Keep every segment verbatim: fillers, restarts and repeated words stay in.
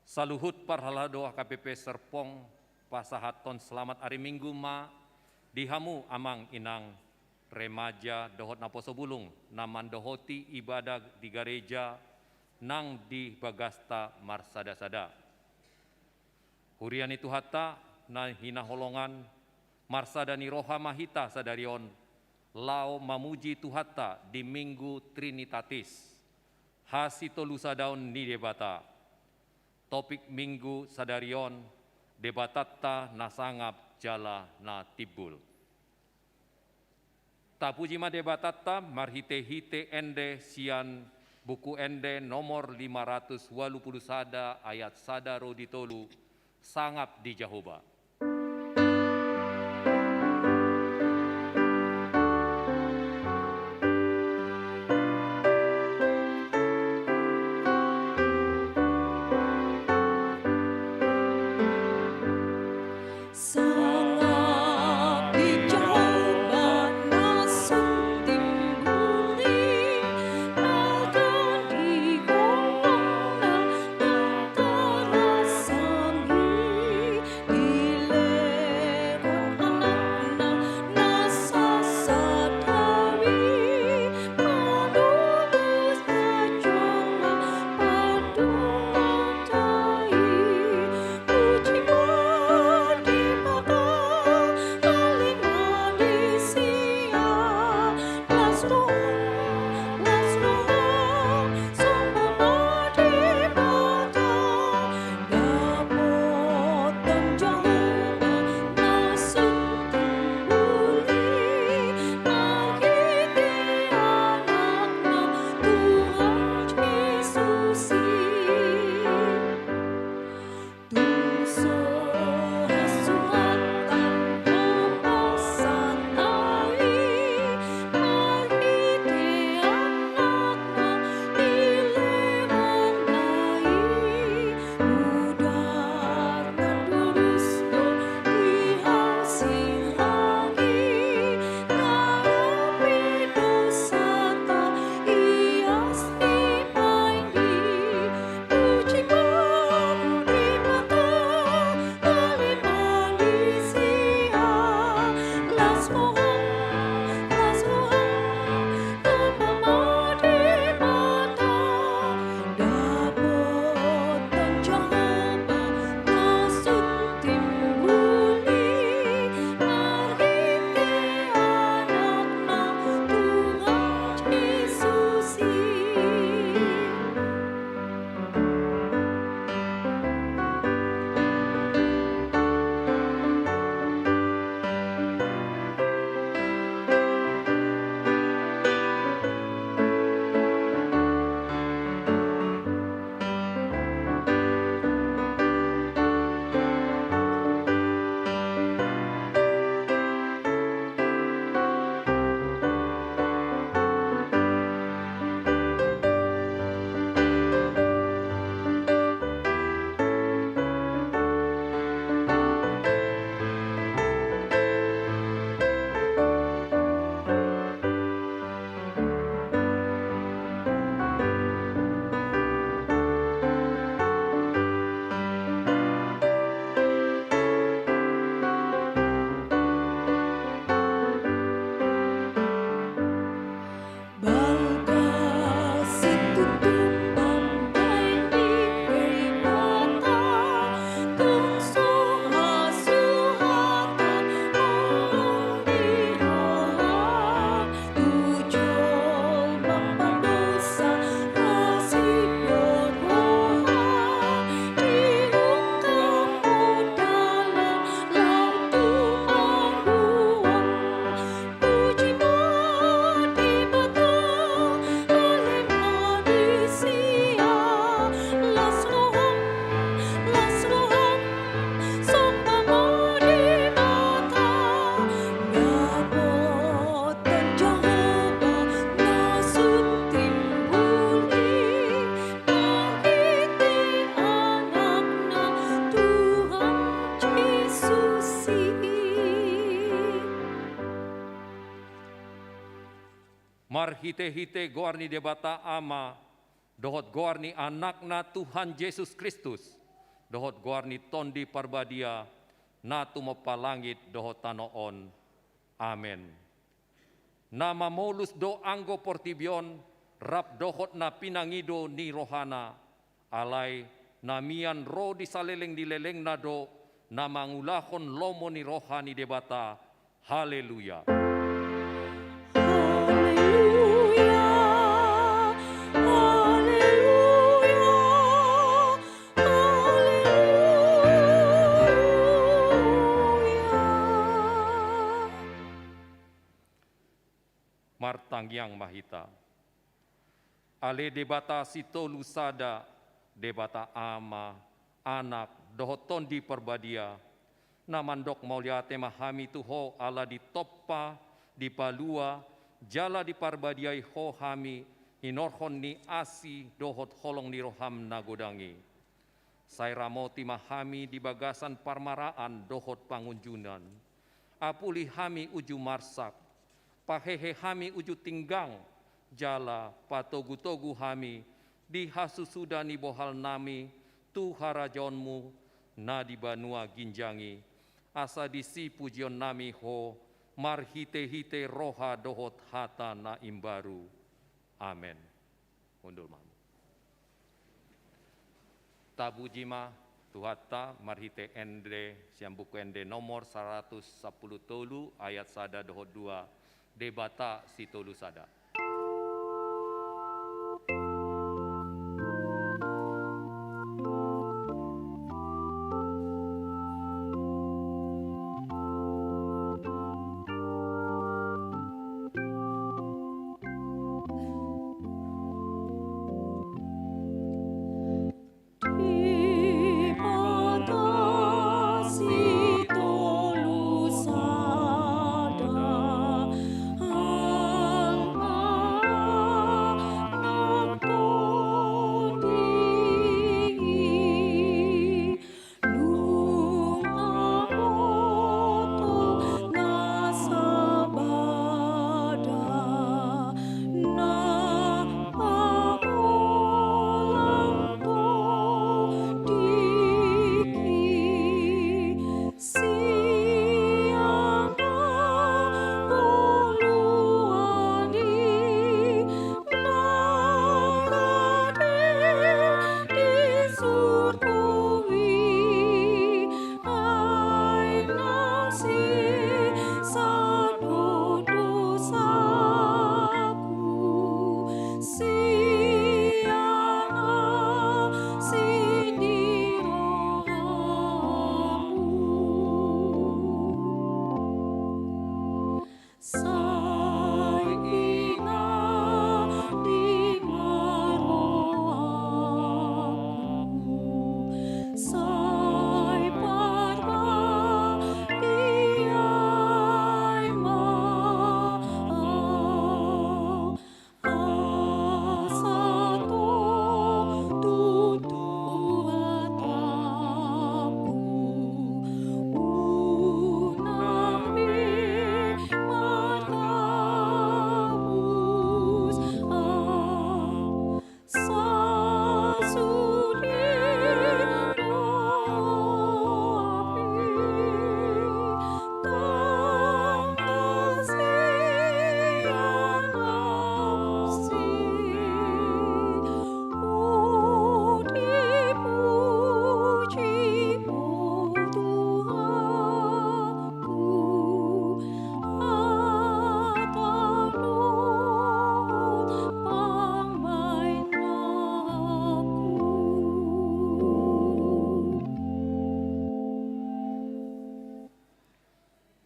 Saluhut parhalado H K B P Serpong, pasahathon selamat ari Minggu ma di hamu amang inang, remaja dohot naposo bulung na mandohoti ibadah di gareja nang di bagasta marsada-sada. Huria ni Tuhanta na hinaholongan, marsada ni roha ma hita sadari on laho mamuji Tuhanta di Minggu Trinitatis, hasitolusadaon ni Debata. Topik Minggu sadari on, Debatanta na sangap jala na timbul. Tapuji ma Debatanta marhite-hite ende sian Buku Ende nomor lima ratus ualu pulu sada ayat sada ro di tolu, Sangap di Jahowa. Sangap di Jahowa na sun timbuli, na di holongna na tarasanggi, dilehon Anakna na sasada i, manobus na jolma paduahonta i. Puji ma Debata, ale ma di sian las roham, las roham, somba ma Debata. Dapotan Jahowa na sun timbuli, marhite Anakna Tuhan Jesus i. Tung so hasuhuton do pasanna i, marhite Anakna dilehonna i. Mudarna durus do dihasilhon i, na robi dosanta ias dipaingi. Puji ma Debata, ale ma di sian las roham, las roham, somba ma Debata. Dapotan Jahowa na sun timbuli, marhite Anakna Tuhan Jesus i. Balga situtu pambaen ni Debata, tung so hasuhuton holong di roha, tu jolma pardosa asi dohot roha, diungkap ho dalan laho tu haluaon. Puji ma Debata, ale ma di sian las roham, las roham, somba ma Debata. Dapotan Jahowa na sun timbuli, marhite Anakna Tuhan Jesus i. Marhite-hite goar ni Debata Ama, dohot goar ni Anakna Tuhan Jesus Kristus, dohot goar ni Tondi Parbadia, na tumompa langit dohot tano on. Amen. Na mamolus do anggo portibi on rap dohot na pinangido ni rohana, alai na mian ro di saleleng ni lelengna do na mangulahon lomo ni roha ni Debata. Haleluya. Haleluya, haleluya, haleluya. Martangiang ma hita. Ale Debata sitolu sada, Debata Ama, Anak, dohot Tondi Parbadia, na mandok mauliate ma hami tu Ho ala ditompa, dipalua, jala diparbadiai Ho hami, hinorhon ni asi dohot holong ni roham na godang i. Sai ramoti ma hami di bagasan parmaraan dohot pangunjunan. Apuli hami uju marsak, pahehe hami uju tinggang, jala patogu-togu hami di hasusuda ni bohal nami tu harajaonmu na di banua ginjang i, asa disi pujion nami Ho marhite-hite roha dohot hata na imbaru. Amen. Hundul ma. Tapuji ma Tuhanta marhite ende sian Buku Ende nomor saratus sampulu tolu ayat sada dohot dua, Debata sitolu sada.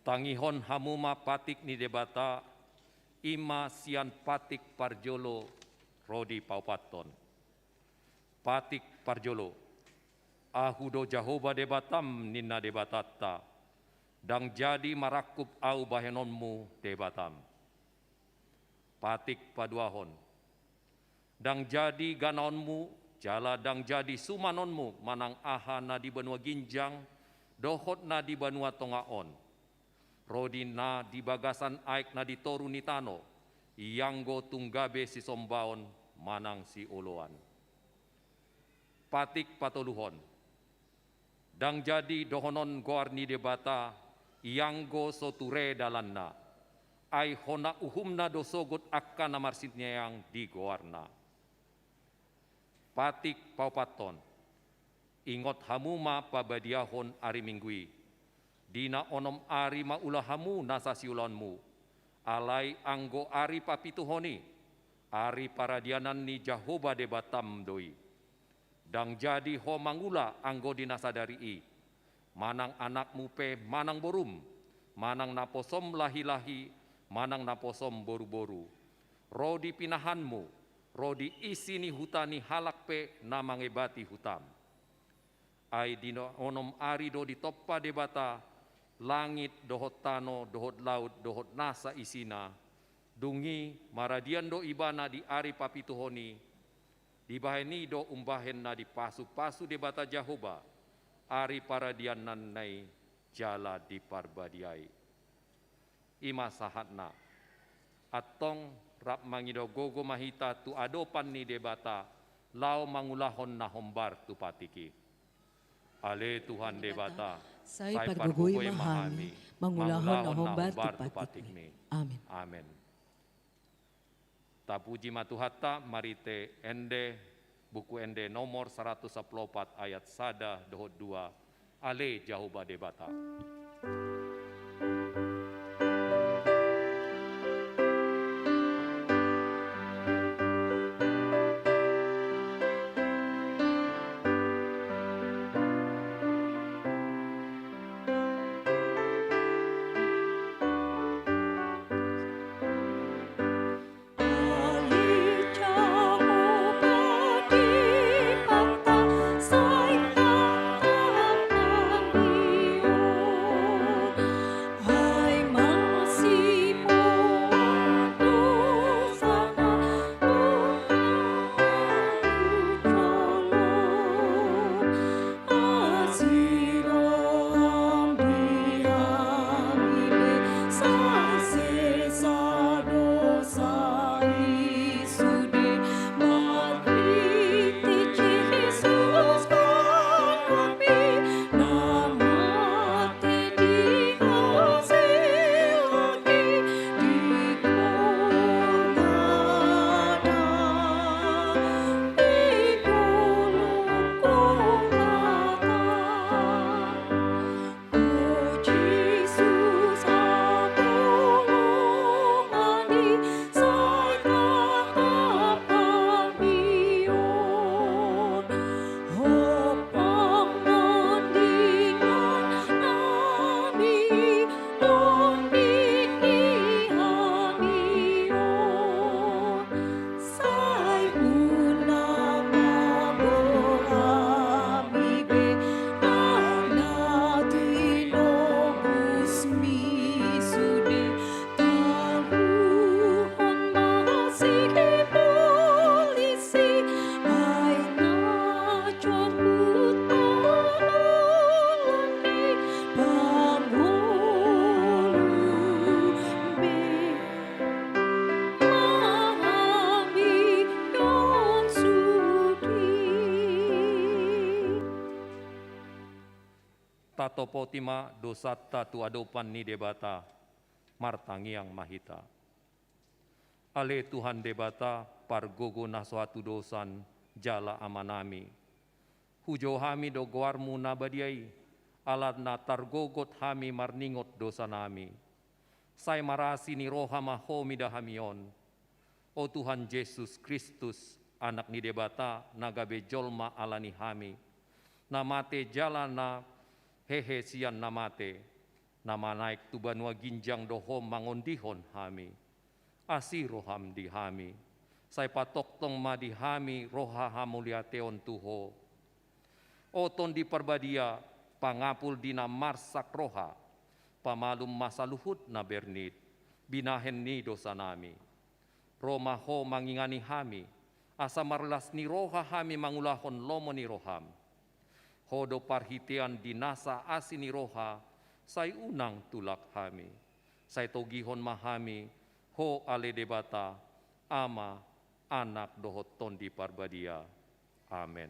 Tangihon hamu ma patik ni Debata, i ma sian patik parjolo ro di paopathon. Patik parjolo. Ahu do Jahowa Debatam, ninna Debatanta, ndang jadi marangkup ahu bahenonmu Debatam. Patik paduahon. Ndang jadi ganaonmu, jala ndang jadi sumanonmu manang aha na di banua ginjang dohot na di banua tonga on, ro di na di bagasan aek na di toru ni tano, ianggo tung gabe sisombaon manang sioloan. Patik patoluhon. Ndang jadi dohonon goar ni Debata, ianggo so ture dalanna. Ai hona uhumna do sogot angka na marsinea di goarna. Patik paopathon. Ingot hamu ma pabadiahon ari Minggu i. Di na onom ari ma ula hamu nasa siulaonmu. Alai anggo ari papituhon i, ari paradianan ni Jahowa Debatam do i. Ndang jadi ho mangula anggo di na sadari i, manang anakmu pe manang borum, manang naposom lahi-lahi, manang naposom boru-boru, ro di pinahanmu, ro di isi ni huta ni halak pe na mangebati hutam. Ai di na onom ari do ditompa Debata langit dohot tano dohot laut dohot nasa isina. Dung i maradian do Ibana di ari papituhon i. Dibahen i do umbahen na dipasu-pasu Debata Jahowa ari paradiananna i jala diparbadiai. I ma sahatna. Antong rap mangido gogo ma hita tu adopan ni Debata, laho mangulahon na hombar tu patik i. Ale Tuhan Debata, sai pargogoi ma hami mangulahon na hombar tu patikmi. Amen. Amen. Tapuji ma Tuhanta, marhite ende, Buku Ende nomor saratus sampulu opat ayat sada dohot dua. Ale Jahowa Debata. Tatopoti ma dosanta tu adopan ni Debata, martangiang ma hita. Ale Tuhan Debata, pargogo na so hatudosan jala Amanami. Hujou hami do goarmu na badia i, ala na targogot hami marningot dosanami. Sai marasi ni roha ma ho mida hami on. O Tuhan Jesus Kristus, Anak ni Debata, na gabe jolma ala ni hami, na mate jala na hehe sian na mate, na manaek tu banua ginjang do ho mangondihon hami. Asi roham di hami, sai patongtong ma di hami roha hamuliateon tu ho. O Tondi Parbadia, pangapul di na marsak roha, pamalum ma saluhut na bernit, binahen ni dosanami. Ro ma ho mangingani hami, asa marlas ni roha hami mangulahon lomo ni roham. Ho do parhitean di nasa asi ni roha, sai unang tulak hami. Sai togihon ma hami, ho ale Debata, Ama, Anak dohot Tondi Parbadia. Amen.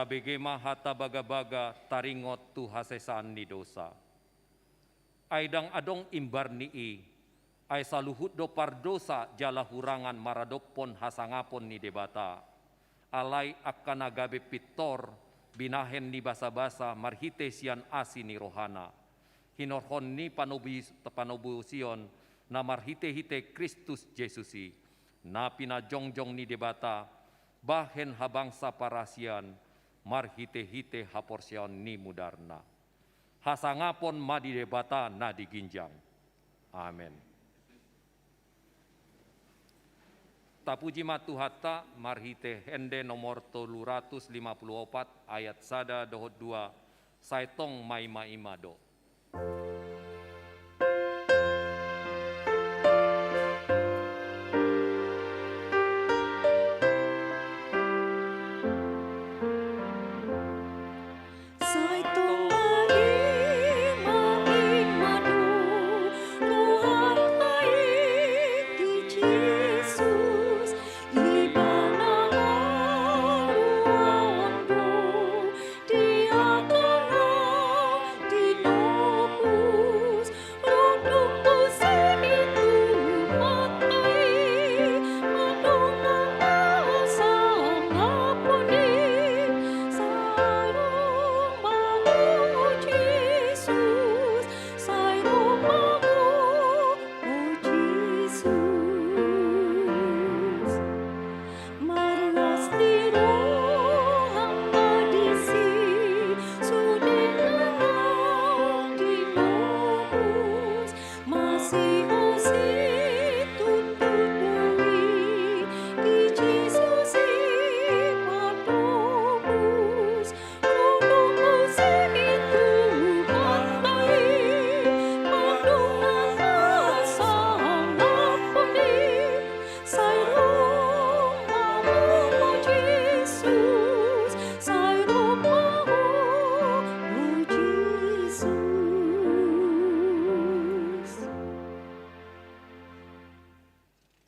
Tabege ma hata bagabaga taringot tu hasesaan ni dosa. Ai ndang adong imbar ni i, ai saluhut do pardosa jala hurangan maradophon hasangapon ni Debata. Alai angka na gabe pintor, binahen ni basabasa marhite sian asi ni rohana, hinorhon ni panobi-, panobusion na marhitehite Kristus Jesus i, na pinajongjong ni Debata, bahen habangsa parasian, marhitehite haporseaon ni mudarna. Hasangapon ma di Debata na di ginjang. Amen. Tapuji ma Tuhanta, marhite ende nomor tolu ratus lima puluh opat ayat sada dohot dua, sai tong maimaima do.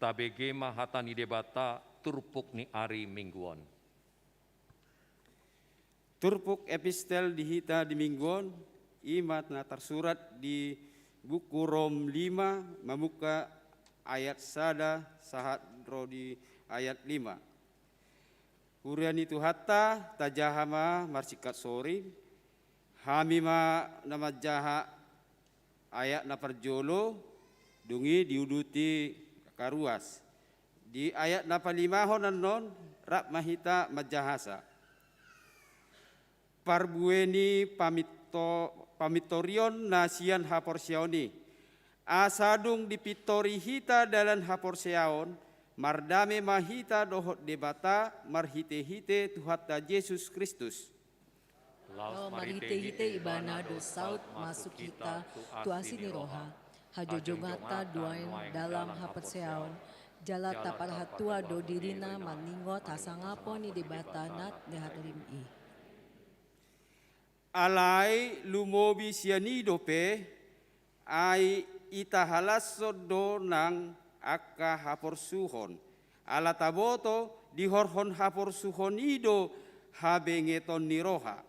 Tabege ma hata ni Debata turpuk ni ari Minggu on. Turpuk epistel di hita di Minggu on, i ma na tarsurat di buku Rom lima, mamungka ayat sada sahat ro di ayat lima. Huria ni Tuhanta, tajaha ma marsingkat soring, hami ma na manjaha ayat na parjolo, dung i diuduti angka ruas. Di ayat na palimahon annon, rap ma hita manjahasa. Parbue ni paminto-, pamintorion na sian haporseaon i. Asa dung dipintori hita dalan haporseaon, mardame ma hita dohot Debata marhitehite Tuhanta Jesus Kristus. Laos marhitehite Ibana do saut masuk hita tu asi ni roha, hajojonganta nuaeng dalam haporseaon, jala taparhatua do dirina maningot hasangapon ni Debata na di harim i. Alai lumobi sian i dope, ai itahalashon do nang angka haporsuhon. Ala taboto, dihorhon haporsuhon i do habengeton ni roha.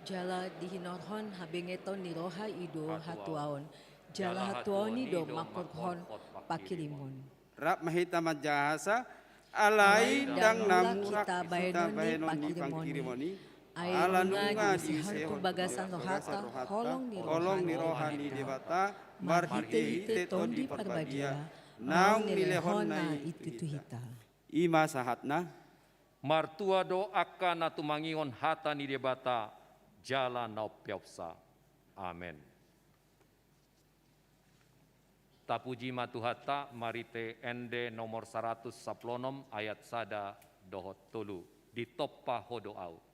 Jala dihinorhon habengeton ni roha i do hatuaon. Jala hatuaon i do mangkorhon pangkirimon. Rap ma hita manjahasa, alai ndang na mulak hita bahenon ni pangkirimon i. Ai nunga diusehon tu bagasan rohanta holong ni roha ni Debata, marhitehite Tondi Parbadia, naung nilehonna i tu hita. I ma sahatna. Martua do angka na tumangihon hata ni Debata, jala na umpeopsa. Amen. Tapuji ma Tuhanta, marhite ende nomor saratus sampulu onom ayat sada dohot tolu, ditompa Ho do ahu.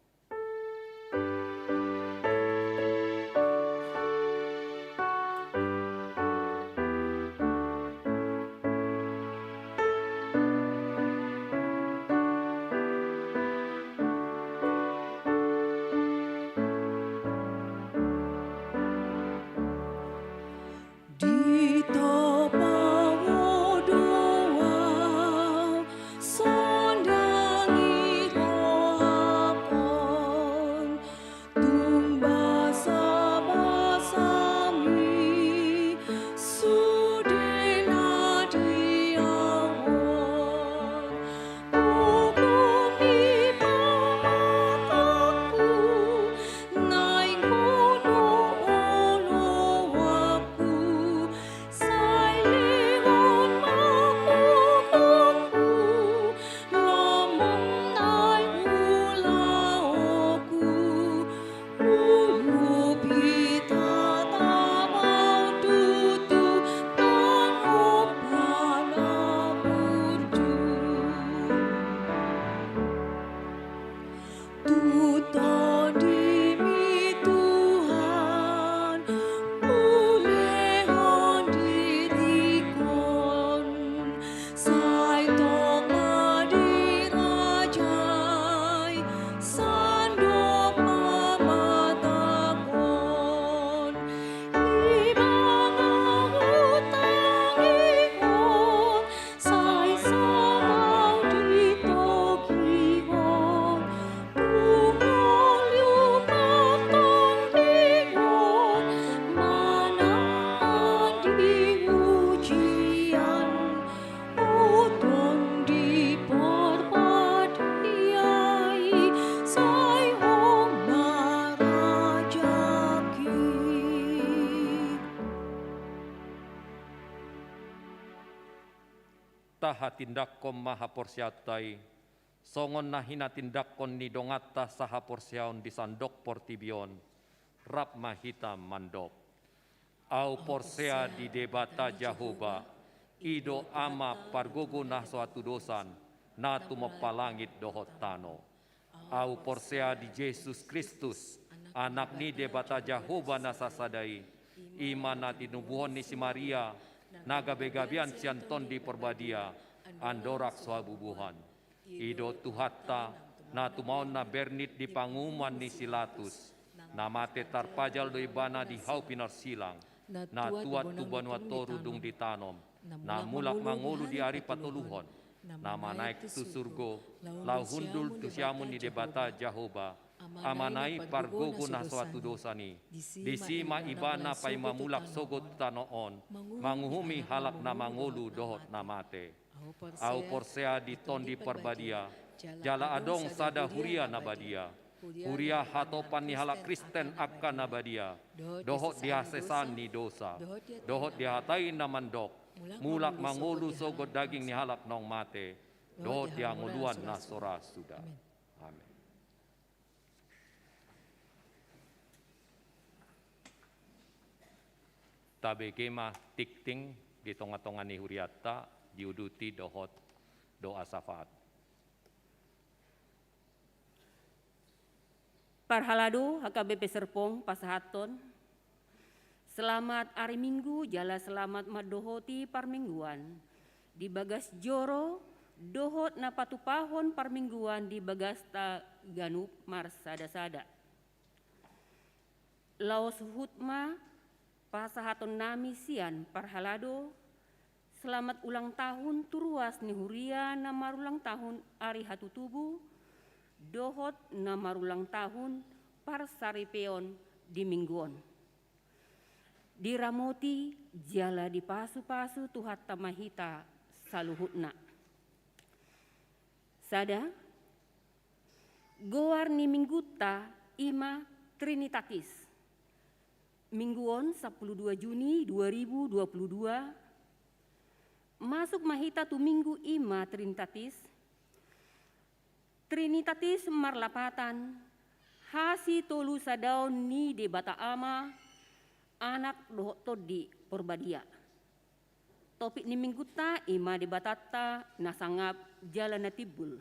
Tahatindangkon ma haporseaonta i, songon na hinatindangkon ni donganta sahaporseaon di sandok portibi on, rap ma hita mandok. Ahu porsea di Debata Jahowa, i do Ama pargogo na so hatudosan, na tumompa langit dohot tano. Ahu porsea di Jesus Kristus, Anak ni Debata Jahowa na sasada i, i ma na tinubuhon ni si Maria, na gabegabean sian Tondi Parbadia, andorang so habubuhan. I do Tuhanta, na tumaonna bernit di panguhuman ni si Latus, na mate tarpajal do Ibana di hau pinarsilang, na tuat tu banua toru dung ditanom, na mulak mangolu di ari patoluhon, na manaek tu surgo, laho hundul tu siamun ni Debata Jahowa, Amana i pargogo na so hatudosan i. Disi ma Ibana paima mulak sogot tu tano on, manguhumi halak na mangolu dohot na mate. Ahu porsea di Tondi Parbadia, jala adong sada huria na badia. Huria hatopan ni halak Kristen angka na badia, dohot di hasesaan ni dosa, dohot di hata i na mandok, mulak mangolu sogot daging ni halak naung mate, dohot di hangoluan na so ra suda. Amen. Tabege ma tingting di tongatonga ni hurianta, diuduti dohot doa syafaat. Parhalado H K B P Serpong pasahathon, selamat ari Minggu jala selamat mandohoti parmingguan di bagas joro dohot na patupahon parmingguan di bagasta ganup marsadasada. Laos huhut ma pasahatonnami sian parhalado selamat ulang tahun tu ruas ni huria na marulang tahun ari hatutubu dohot na marulang tahun parsaripeon di Minggu on. Diramoti jala dipasupasu Tuhanta ma hita saluhutna. Sada, goar ni Minggunta i ma Trinitatis. Minggu on, sampulu dua Juni dua ribu dua pulu dua, masuk ma hita tu Minggu i ma Trinitatis. Trinitatis marlapatan hasitolusadaon ni Debata Ama, Anak dohot Tondi Porbadia. Topik ni Minggunta i ma Debatanta na sangap jala na timbul.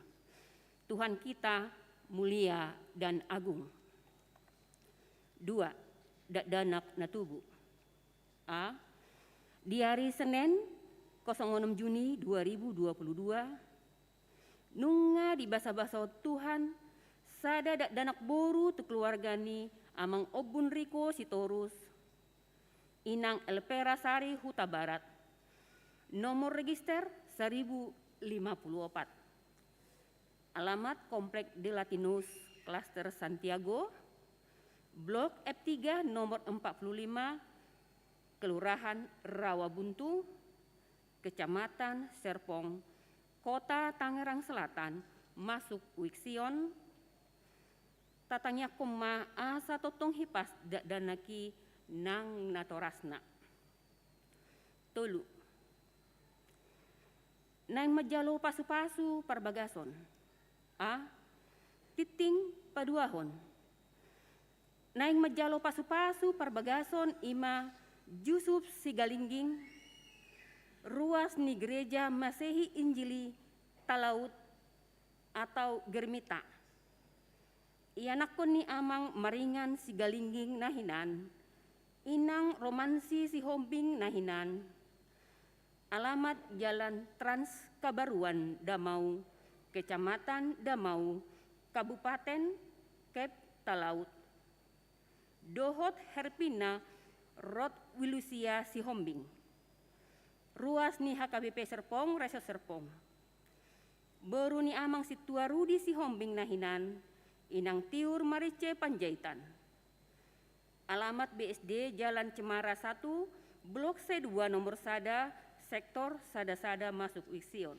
Tuhan kita mulia dan agung. Dua, dakdanak na tubu. A, di ari Senen, kosong onom Juni dua ribu dua pulu dua, nunga dibasabasahon Tuhan sada dakdanak boru tu keluarga ni Amang Ombun Riko Sitorus, Inang Elvera Sari Hutabarat, nomor register saribu lima pulu opat. Alamat Komplek De Latinus, Klaster Santiago, Blok F tiga, nomor empat puluh lima, Kelurahan Rawabuntu, Kecamatan Serpong, Kota Tangerang Selatan, masuk Wiksion. Tatangiangkon ma asa tongtong hipas dakdanak i nang natorasna. Tolu. Naeng manjalo pasupasu parbagason. A, tingting paduahon. Naeng manjalo pasupasu parbagason i ma Jusup Sigalingging, ruas ni Gereja Masehi Injili Talaut atau Germita. Ianakhon ni Amang Maringan Sigalingging na hinan, Inang Romansi Sihombing na hinan. Alamat Jalan Trans Kabaruan Damau, Kecamatan Damau, Kabupaten Kep Talaut. Dohot Herpina Rod Wilusia Sihombing, ruas ni H K B P Serpong, Resort Serpong. Boru ni Amang Sintua Rudi Sihombing na hinan, Inang Tiur Marice Panjaitan. Alamat B S D Jalan Cemara satu, Blok C dua nomor sada, Sektor Sadasada masuk Wiksion.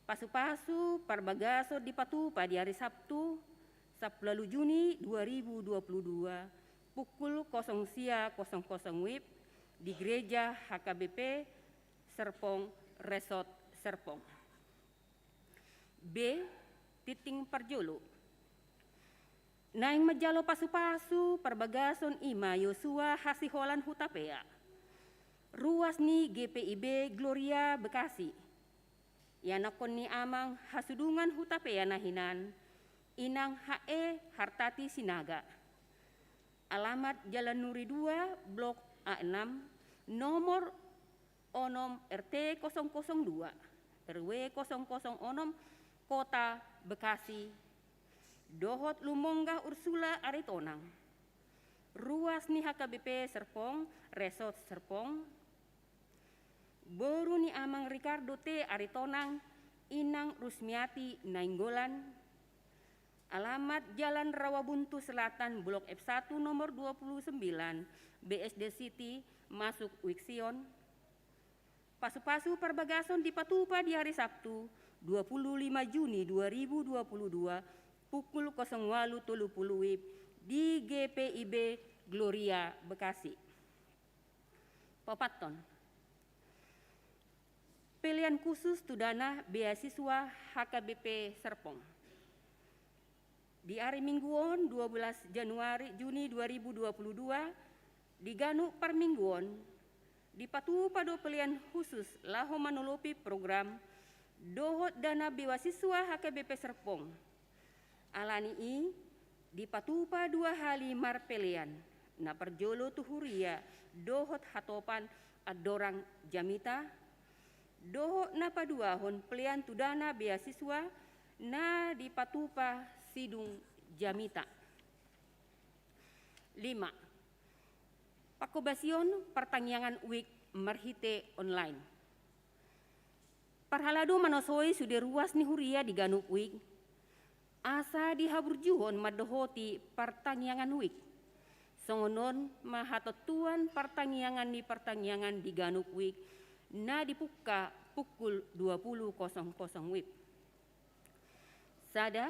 Pasupasu parbagason dipatupa di ari Sabtu, sampulu ualu Juni dua ribu dua pulu dua, pukul kosong sia kosong kosong W I B di Gereja H K B P Serpong, Resort Serpong. B. Tingting parjolo. Naeng manjalo pasupasu parbagason i ma Yosua Hasiholan Hutapea, ruas ni G P I B Gloria Bekasi, ianakhon ni amang hasudungan Hutapea na hinan, inang H E Hartati Sinaga. Alamat Jalan Nuri dua, Blok A enam, nomor onom, R T kosong kosong dua, R W kosong kosong onom, Kota Bekasi, dohot Lumonggah Ursula Aritonang, ruas ni H K B P Serpong, Resort Serpong, boru ni amang Ricardo T Aritonang, inang Rusmiati Nainggolan. Alamat Jalan Rawabuntu Selatan, Blok F satu, nomor dua puluh sembilan, B S D City, masuk Wik Sion. Pasupasu parbagason dipatupa di hari Sabtu, dua puluh lima Juni dua ribu dua puluh dua, pukul kosong ualu tolu puluh WIB di G P I B Gloria Bekasi. Paopathon. Pelean khusus tu dana beasiswa H K B P Serpong. Di ari Minggu on, dua belas Januari, Juni dua ribu dua puluh dua, di ganup parmingguon, dipatupa do pelean khusus laho manolopi program dohot dana beasiswa H K B P Serpong. Alani i, dipatupa dua hali marpelean, na parjolo tu huria dohot hatopan Andorang Jamita, dohot na paduahon pelean tu dana beasiswa na dipatupa Sidung Jamita. Lima. Panghobasion partangiangan wijk marhite online. Parhalado manosoi sude ruas ni huria di ganup wijk, asa dihaburjuhon mandohoti partangiangan wijk. Songon on ma hatontuan partangiangan ni partangiangan di ganup wijk na dipungka pukul dua puluh kosong kosong WIB. Sada,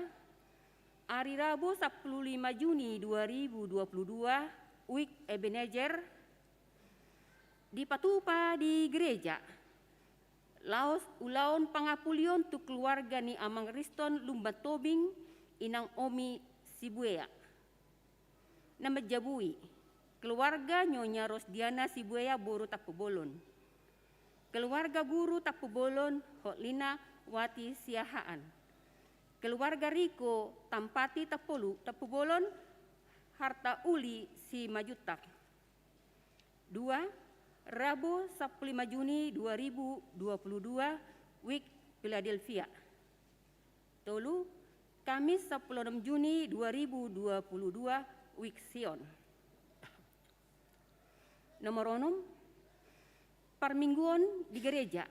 ari Rabu sampulu lima Juni dua ribu dua puluh dua, wijk Ebenezer, dipatupa di gereja laos ulaon pangapulion tu keluarga ni amang Riston Lumban Tobing, inang Omi Sibuea. Na manjabui, keluarga Nyonya Rosdiana Sibuea boru Tampubolon. Keluarga guru Tampubolon, Hotlina Wati Siahaan. Keluarga Riko Tampati Tampolu-, Tampubolon, Harta Uli Simanjuntak. Dua, Rabu sampulu lima Juni dua ribu dua puluh dua, wijk Philadelphia. Tolu, Kamis sampulu onom Juni dua ribu dua puluh dua, wijk Sion. Nomor onom, parmingguon di gereja.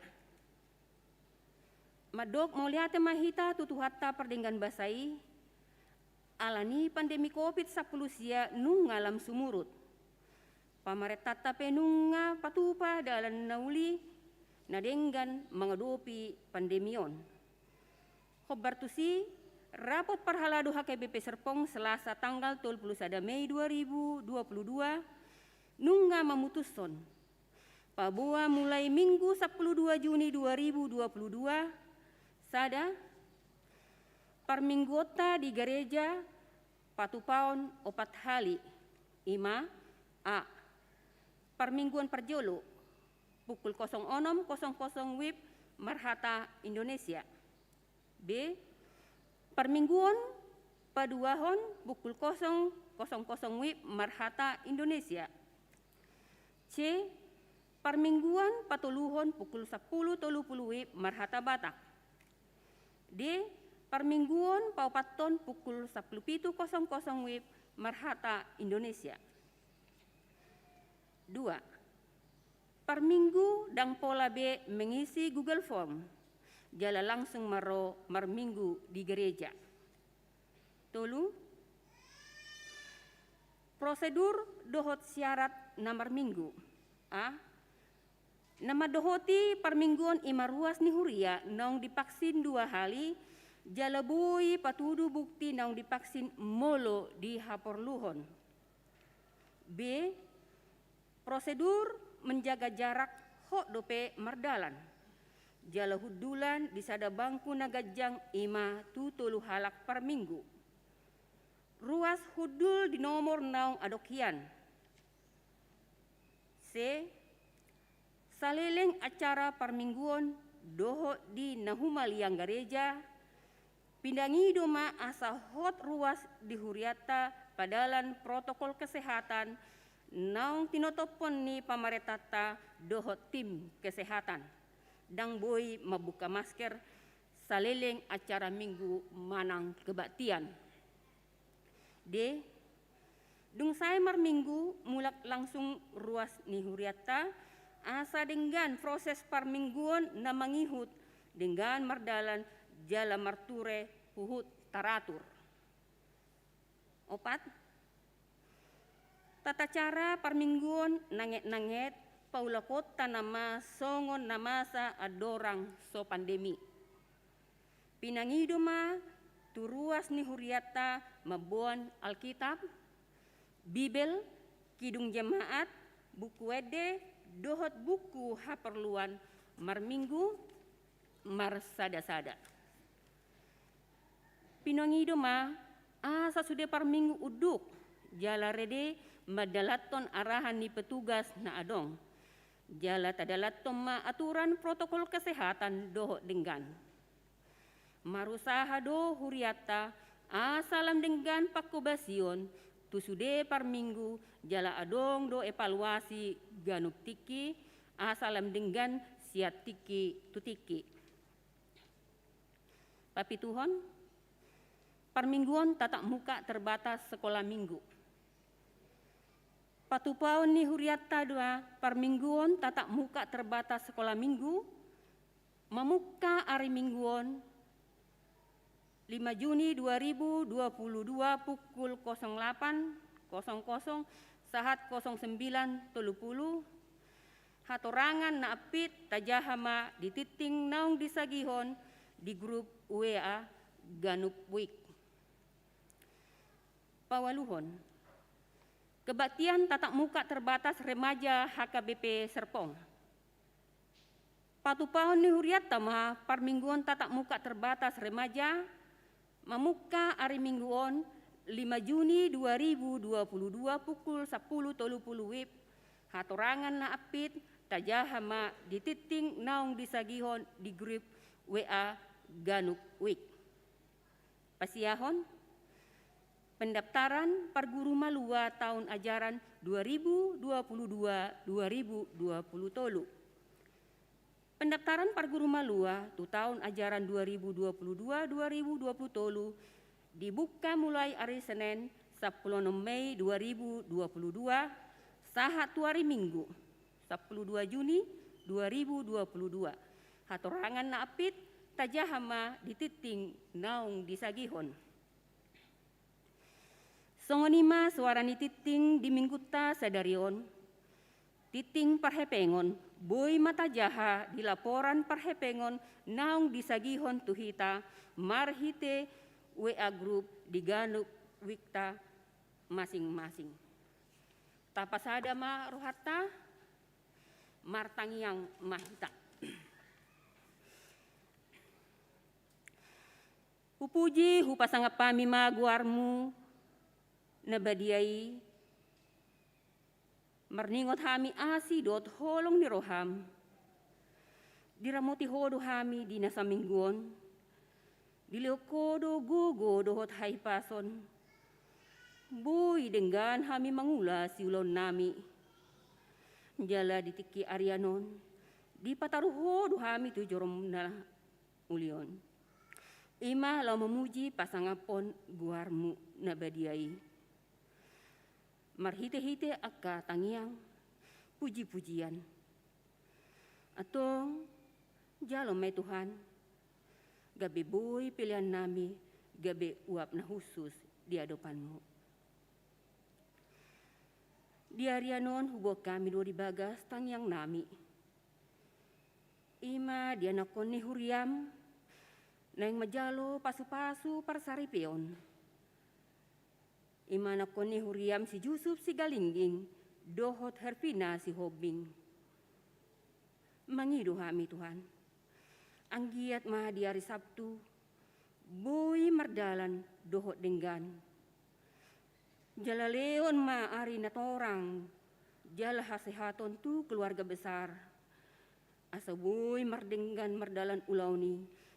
Mandok mauliate ma hita tu Tuhanta pardenggan basa i, alani pandemi Covid sampulu sia nunga lam sumurut. Pamarentanta pe nunga patupa dalan na uli na denggan mangadopi pandemi on. Hombar tusi, rapot parhalado H K B P Serpong Selasa tanggal tolu puluh sada Mei dua ribu dua puluh dua, nunga mamutushon paboa mulai Minggu sampulu dua Juni dua ribu dua puluh dua, sada, parmingguonta di gareja patupaon opat hali, i ma: A, parmingguon parjolo, pukul kosong onom kosong kosong WIB marhata Indonesia. B, parmingguon paduahon, pukul kosong kosong kosong WIB marhata Indonesia. C, parmingguon patoluhon, pukul sampulu tolu puluh WIB marhata Batak. D, parmingguon paopathon, pukul sampulu pitu kosong kosong WIB marhata Indonesia. Dua, parminggu ndang pola be mengisi Google Form jala langsung ma ro marminggu di gereja. Tolu, prosedur dohot syarat na marminggu. A, na mandohoti parmingguon i ma ruas ni huria naung divaksin dua hali jala boi patudu bukti naung divaksin molo dihaporluhon. B, prosedur menjaga jarak hot dope mardalan. jala hundulan di sada bangku na ganjang, i ma tu tolu halak parminggu. Ruas hundul di nomor naung adong hian. C. Saleleng acara parmingguon dohot di na humaliang gareja, pinangido ma asa hot ruas di hurianta padalan protokol kesehatan naung tinotophon ni pamarentanta dohot tim kesehatan. Ndang boi mambuka masker saleleng acara Minggu manang kebaktian. D. Dung sae marminggu, mulak langsung ruas ni hurianta, asa denggan proses parmingguon na mangihut, denggan mardalan jala marture huhut taratur. Opat. Tata cara parmingguon nanget-nanget paulakonta nama songon na masa andorang so pandemi. Pinangido ma tu ruas ni hurianta mamboan Alkitab, Bibel, kidung jemaat, buku ende, dohot buku haporluan marminggu, marsada-sada. Pinangido ma asa sude parminggu unduk jala rede mandalanhon arahan ni petugas na adong. Jala tadalanhon ma aturan protokol kesehatan dohot denggan. Marusaha do hurianta asa lam denggan pangkobasion tu sude parminggu, jala adong do evaluasi ganup tingki asa lam denggan sian tingki tu tingki. Papituhon, parmingguon tatap muka terbatas sekolah minggu. Patupaon ni hurianta do parmingguon tatap muka terbatas sekolah minggu, mamungka ari Mingguon, lima Juni dua ribu dua puluh dua, pukul kosong delapan kosong kosong sahat kosong sembilan tolu puluh, hatorangan na ampit tajaha ma di tingting naung disagihon di grup W A Ganup Week. Paualuhon, kebaktian tatap muka terbatas remaja H K B P Serpong. Patupaon ni hurianta ma parmingguon tatap muka terbatas remaja, mamungka ari Mingguon, lima Juni dua ribu dua puluh dua, pukul sampulu tolu puluh W I B, hatorangan na ampit tajaha ma di tingting naung disagihon di grup W A Ganup Week. Pasiahon, pendaftaran parguru malua taon ajaran dua ribu dua puluh dua dua ribu dua puluh tolu. Pendaftaran parguru malua tu taon ajaran dua ribu dua puluh dua dua ribu dua puluh tolu dibuka mulai ari Senen sampulu onom Mei dua ribu dua puluh dua sahat tu ari Minggu sampulu dua Juni dua ribu dua puluh dua. Hatorangan na ampit tajaha ma di tingting naung disagihon. Songon i ma suara ni tingting di Minggunta sadari on. Tingting parhepengon boi ma tajaha di laporan parhepengon naung disagihon tu hita marhite W A grup di ganup weekta masing-masing. Tapasada ma rohanta, martangiang ma hita. Hupuji, hupasangap hami ma goarmu na badia i, marningot hami asi dohot holong ni roham. Diramoti ho do hami di na saminggu on, dilehon ho do gogo dohot hahipason. Boi denggan hami mangula siulaonnami. Jala di tingki arian on, dipataru ho do hami tu jorom na uli on. I ma laho mamuji pasangaphon goarmu na badia i. Marhite-hite angka tangiang, puji-pujian. Antong, jalo ma i Tuhan, gabe boi pelean nami, gabe uap na hushus di adopanmu. Di arian on huboan hami do di bagas tangiang nami. I ma di anakkon ni huriam, naeng manjalo pasu-pasu parsaripeon. I ma anakkon ni huriam si Jusup Sigalingging, dohot Hervina Sihombing. Mangido hami Tuhan. Anggiat ma di ari Sabtu boi mardalan dohot denggan. Jala lehon ma ari na torang jala hasehaton tu keluarga besar, asa boi mardenggan mardalan ulaon i,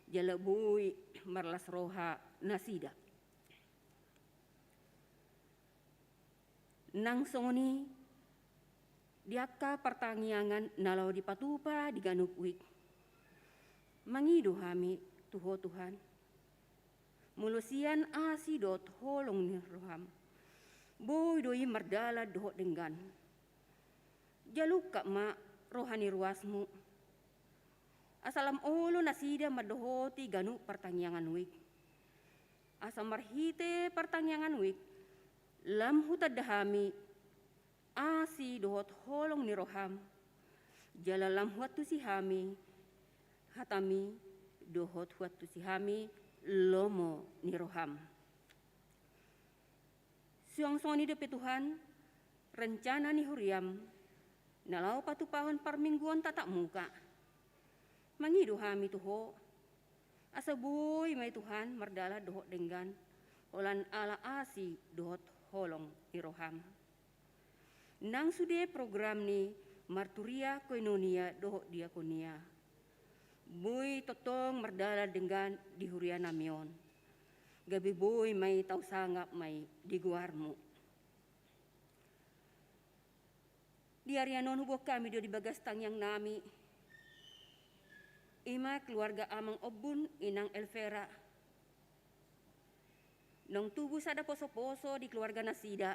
jala boi marlas roha nasida. Nang songon i di angka partangiangan na laho dipatupa di ganup wijk. Mangido hami tu Ho Tuhan, molo sian asi dohot holong ni roham, boi do i mardalan dohot denggan. Jala ungkap ma roha ni ruasmu, asa lam olo nasida mandohoti ganup partangiangan wijk. Asa marhite partangiangan wijk, lam hutanda hami asi dohot holong ni roham, jala lam huantusi hami hatami dohot huantusi hami lomo ni roham. Suang songon i dope Tuhan, rencana ni huriam na laho patupahon parmingguon tatap muka. Mangido hami tu Ho, asa boi ma i Tuhan mardalan dohot denggan, holan ala asi dohot holong ni roham. Nang sude program ni marturia koinonia dohot diakonia, boi tongtong mardalan denggan di huria nami on. Gabe boi ma i tahu sangap ma i di goarmu. Di arian on huboan hami do di bagas tangiang nami, i ma keluarga amang ombun inang Elvera. Naung tubu sada poso-poso di keluarga nasida.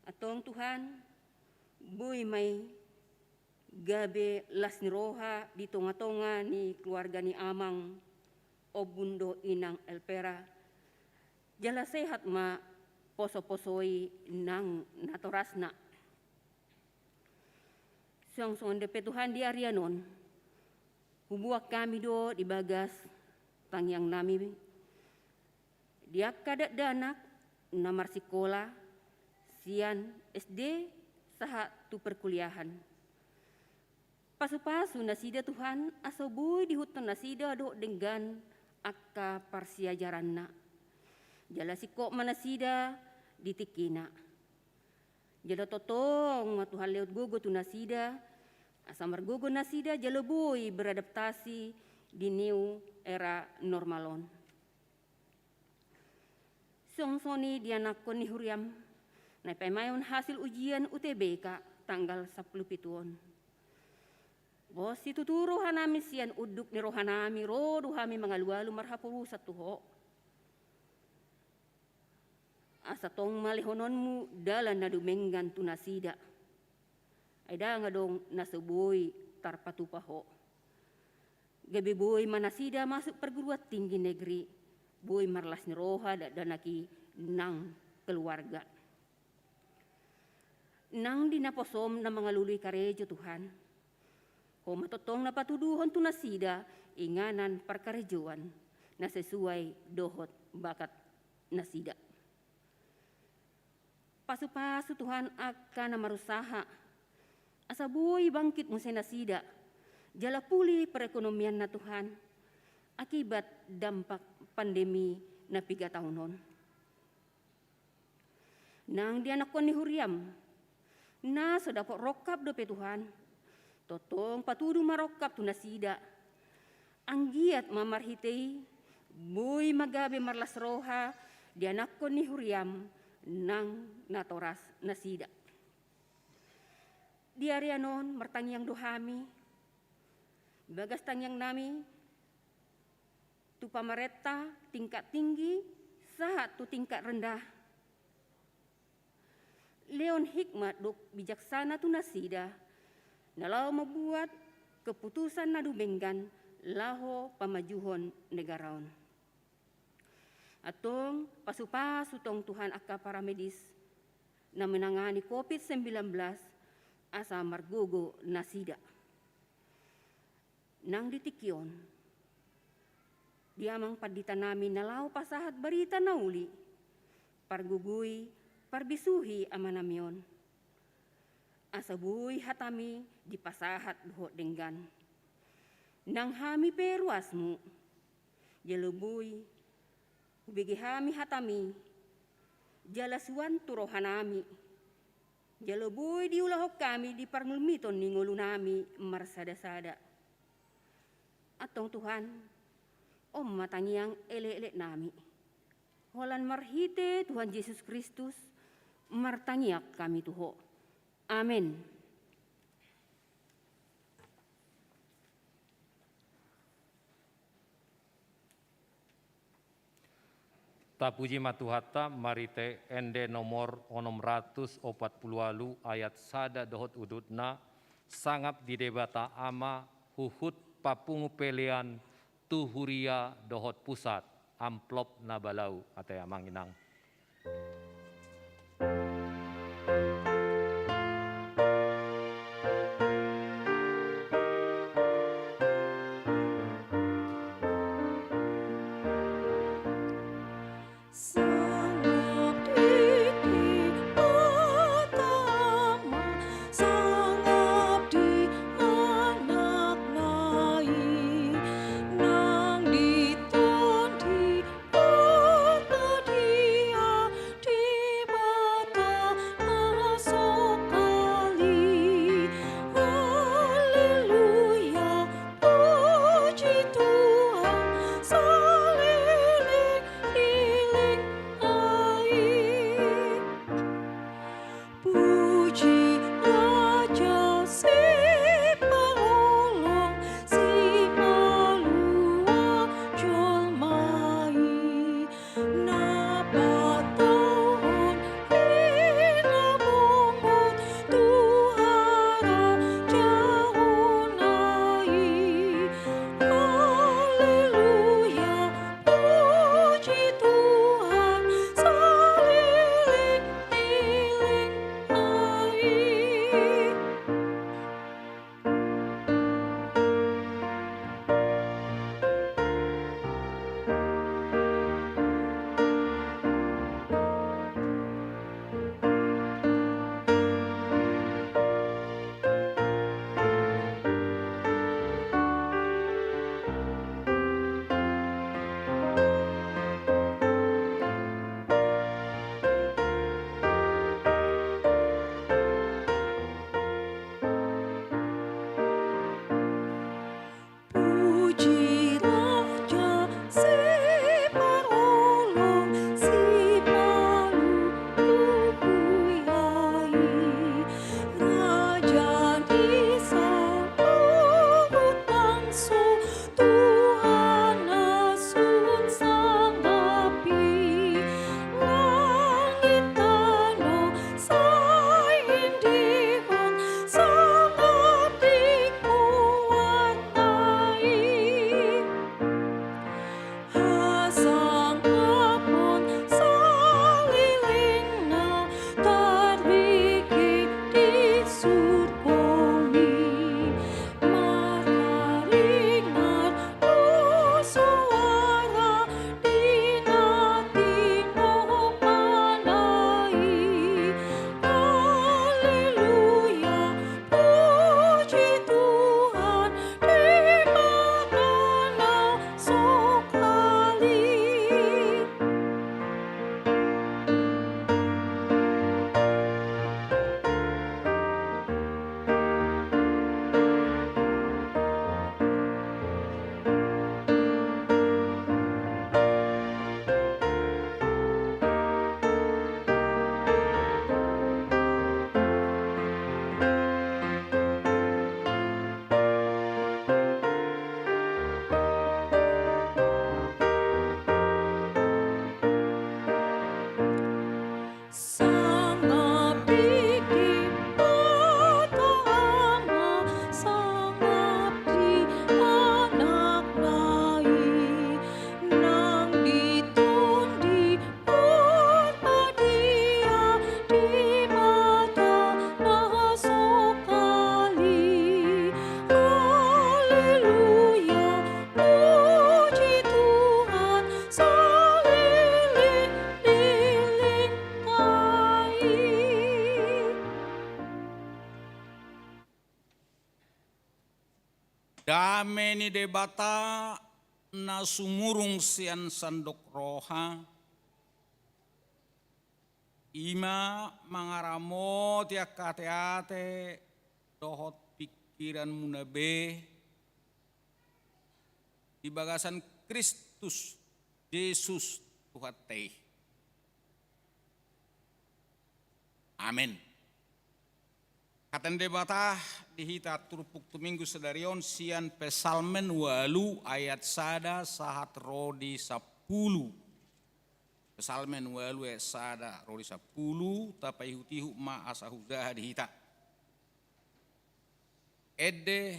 Antong Tuhan, boi ma i gabe las ni roha di tonga-tonga ni keluarga ni amang ombun dohot inang Elvera. Jala sehat ma poso-poso i nang natorasna. Suang songon i dope Tuhan di arian on, huboan hami do di bagas tangiang nami di angka dakdanak na marsikola sian S D sahat tu perkuliahan. Pasu-pasu nasida Tuhan, asa boi diihuthon nasida dohot denggan angka parsiajaranna. Jala singkop ma nasida di tingkina. Jala tongtong ma Tuhan lehon gogo tu nasida, asa margogo nasida jala boi beradaptasi di new era normal on. Suang songon i di anakkon ni huriam, na paimaon hasil ujian U T B K tanggal sampulu pitu on. Pos situtu roha nami sian unduk ni roha nami, ro do hami mangalualu marhaporusan tu Ho. Asa tong ma lehononmu dalan na dumenggan tu nasida. Ai ndang adong na so boi tarpatupa Ho. Gabe boi ma nasida masuk perguruan tinggi negeri, boi marlas ni roha dakdanak i nang keluarga. Nang di naposom na mangalului karejo Tuhan, Ho ma tongtong na patuduhon tu nasida inganan parkarejoan na sesuai dohot bakat nasida. Pasu-pasu Tuhan angka na marusaha, asa boi bangkit muse nasida, jala pulih perekonomianna Tuhan, akibat dampak pandemi na piga taon on. Nang di anakkon ni huriam, na so dapot rongkap dope Tuhan, tongtong patudu ma rongkap tu nasida. Anggiat ma marhite i, boi ma gabe marlas roha di anakkon ni huriam nang natoras nasida. Di arian on martangiang do hami, bagas tangiang nami, tu pamarenta tingkat tinggi, sahat tu tingkat rendah. Lehon hikmat dohot bijaksana tu nasida, na laho mambuat keputusan na dumenggan laho pamajuhon negara on. Antong pasu-pasu tong Tuhan angka paramedis, na menangani covid sembilan belas, asa margogo nasida. Nang di tingki on, di amang pandita nami na laho pasahat barita na uli, pargogoi, parbisuhi ama nami on. Asa boi hatami dipasahat dohot denggan. Nang hami pe ruasmu, jala boi hubege hami hatami, jala suan tu rohanami, jala boi diulahon hami di parngulmiton ni ngolunami marsadasada. Antong Tuhan, on ma tangiang elekeleknami. Holan marhite Tuhan Jesus Kristus, martangiang hami tu Ho. Amen. Tapuji ma Tuhanta, marhite ende nomor onom ratus opat pulu ualu ayat sada dohot udutna, sangap di Debata Ama, huhut papungu pelean tu huria dohot pusat, amplop na balau, ate amang inang. Dame ni Debata na sumurung sian sandok roha, i ma mangaramoti angka ateate dohot pingkiranmuna be di bagasan Kristus Jesus Tuhanta i. Amen. Hata ni Debata di hita turpuk tu Minggu sadari on sian Psalmen ualu ayat sada sahat ro di sampulu. Psalmen ualu ayat sada ro di sampulu, tapaihut-ihut ma asa hujaha di hita. Ende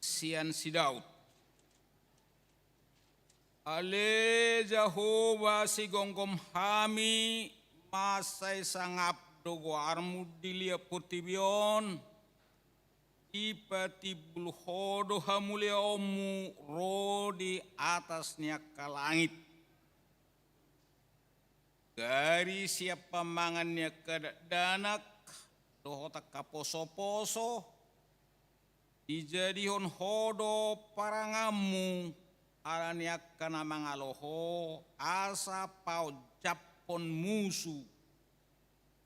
sian si Daud. Ale Jahowa, sigomgom hami, mansai sangap do goarmu di liat portibi on. Dipatimbul ho do hamuliaonmu ro di atas ni angka langit. Gari sian pamangan ni angka dakdanak dohot angka posoposo, dijadihon ho do paranganmu ala ni angka na mangalo ho, asa paonjaphon musu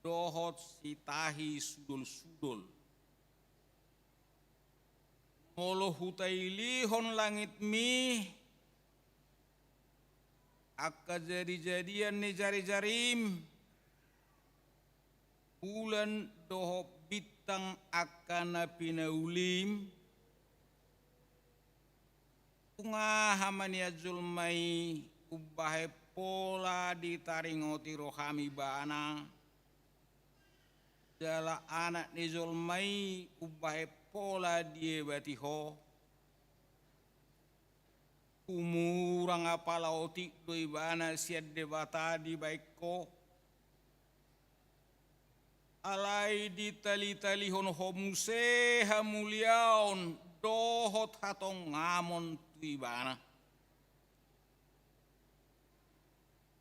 dohot sitahi sudolsudol. Molo hutailihon langitmi angka jadijadian ni jarijarim, bulan dohot bintang angka na pinaulim, tung aha ma nian jolma i umbahen pola ditaringoti roham ibana, jala anak ni jolma i umbahen pola diebati ho? Humurang apala otik do ibana sian Debata dibahen ho. Alai ditalitalihon ho muse hamuliaon dohot hatongamon tu ibana.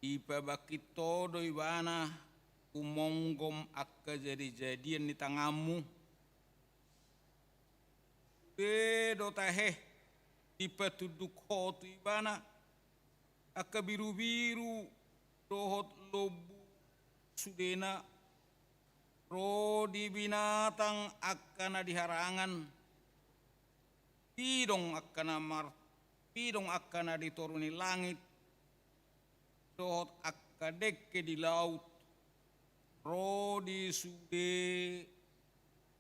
Dipabangkit ho do ibana humonggom angka jadijadian ni tanganmu. Be do tahe dipatunduk ho tu ibana angka birubiru dohot lombu sudena, ro di binatang angka na di harangan, pidong angka na mar-, pidong angka na di toru ni langit, dohot angka dengke di laut, ro di sude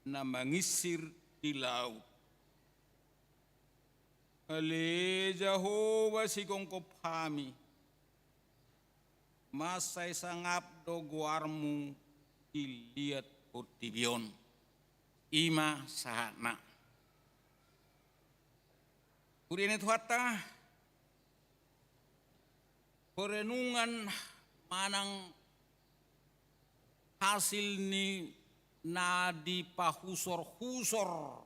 na manginsir di laut. Ale Jahowa, sigomgom hami, mansai sangap do goarmu di liat portibi on. I ma sahatna. Huria ni Tuhanta, perenungan manang hasil ni na dipahusorhusor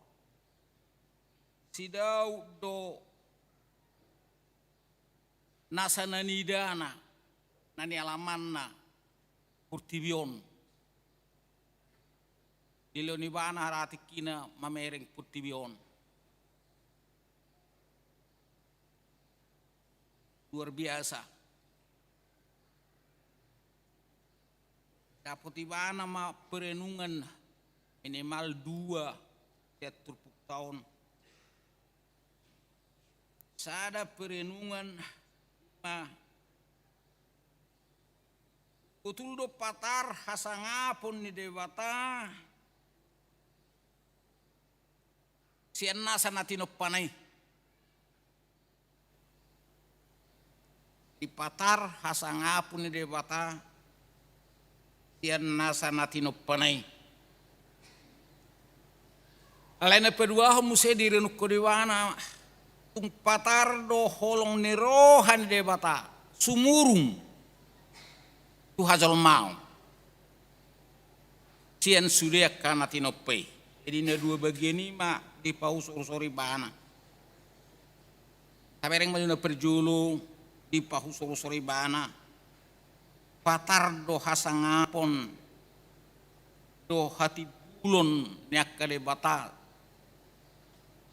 si Daud do nasa na niidana, na nialamanna portibi on. Dilehon ibana hera tingkina mamereng portibi on. Luar biasa. Dapot ibana ma perenungan minimal dua sian turpukta on. Sada perenungan ma, botul do patar hasangapon ni Debata sian nasa na tinompana i. Dipatar hasangapon ni Debata sian nasa na tinompana i. Alai na paduahon muse direnungkon ibana, tung patar do holong ni roha ni Debata sumurung tu hajolmaon sian sude angka na tinompa i. Jadi na dua bagian i ma dipahusorhusor ibana. Tabereng ma jolo na parjolo dipahusorhusor ibana. Patar do hasangapon dohot hatimbulon ni angka debata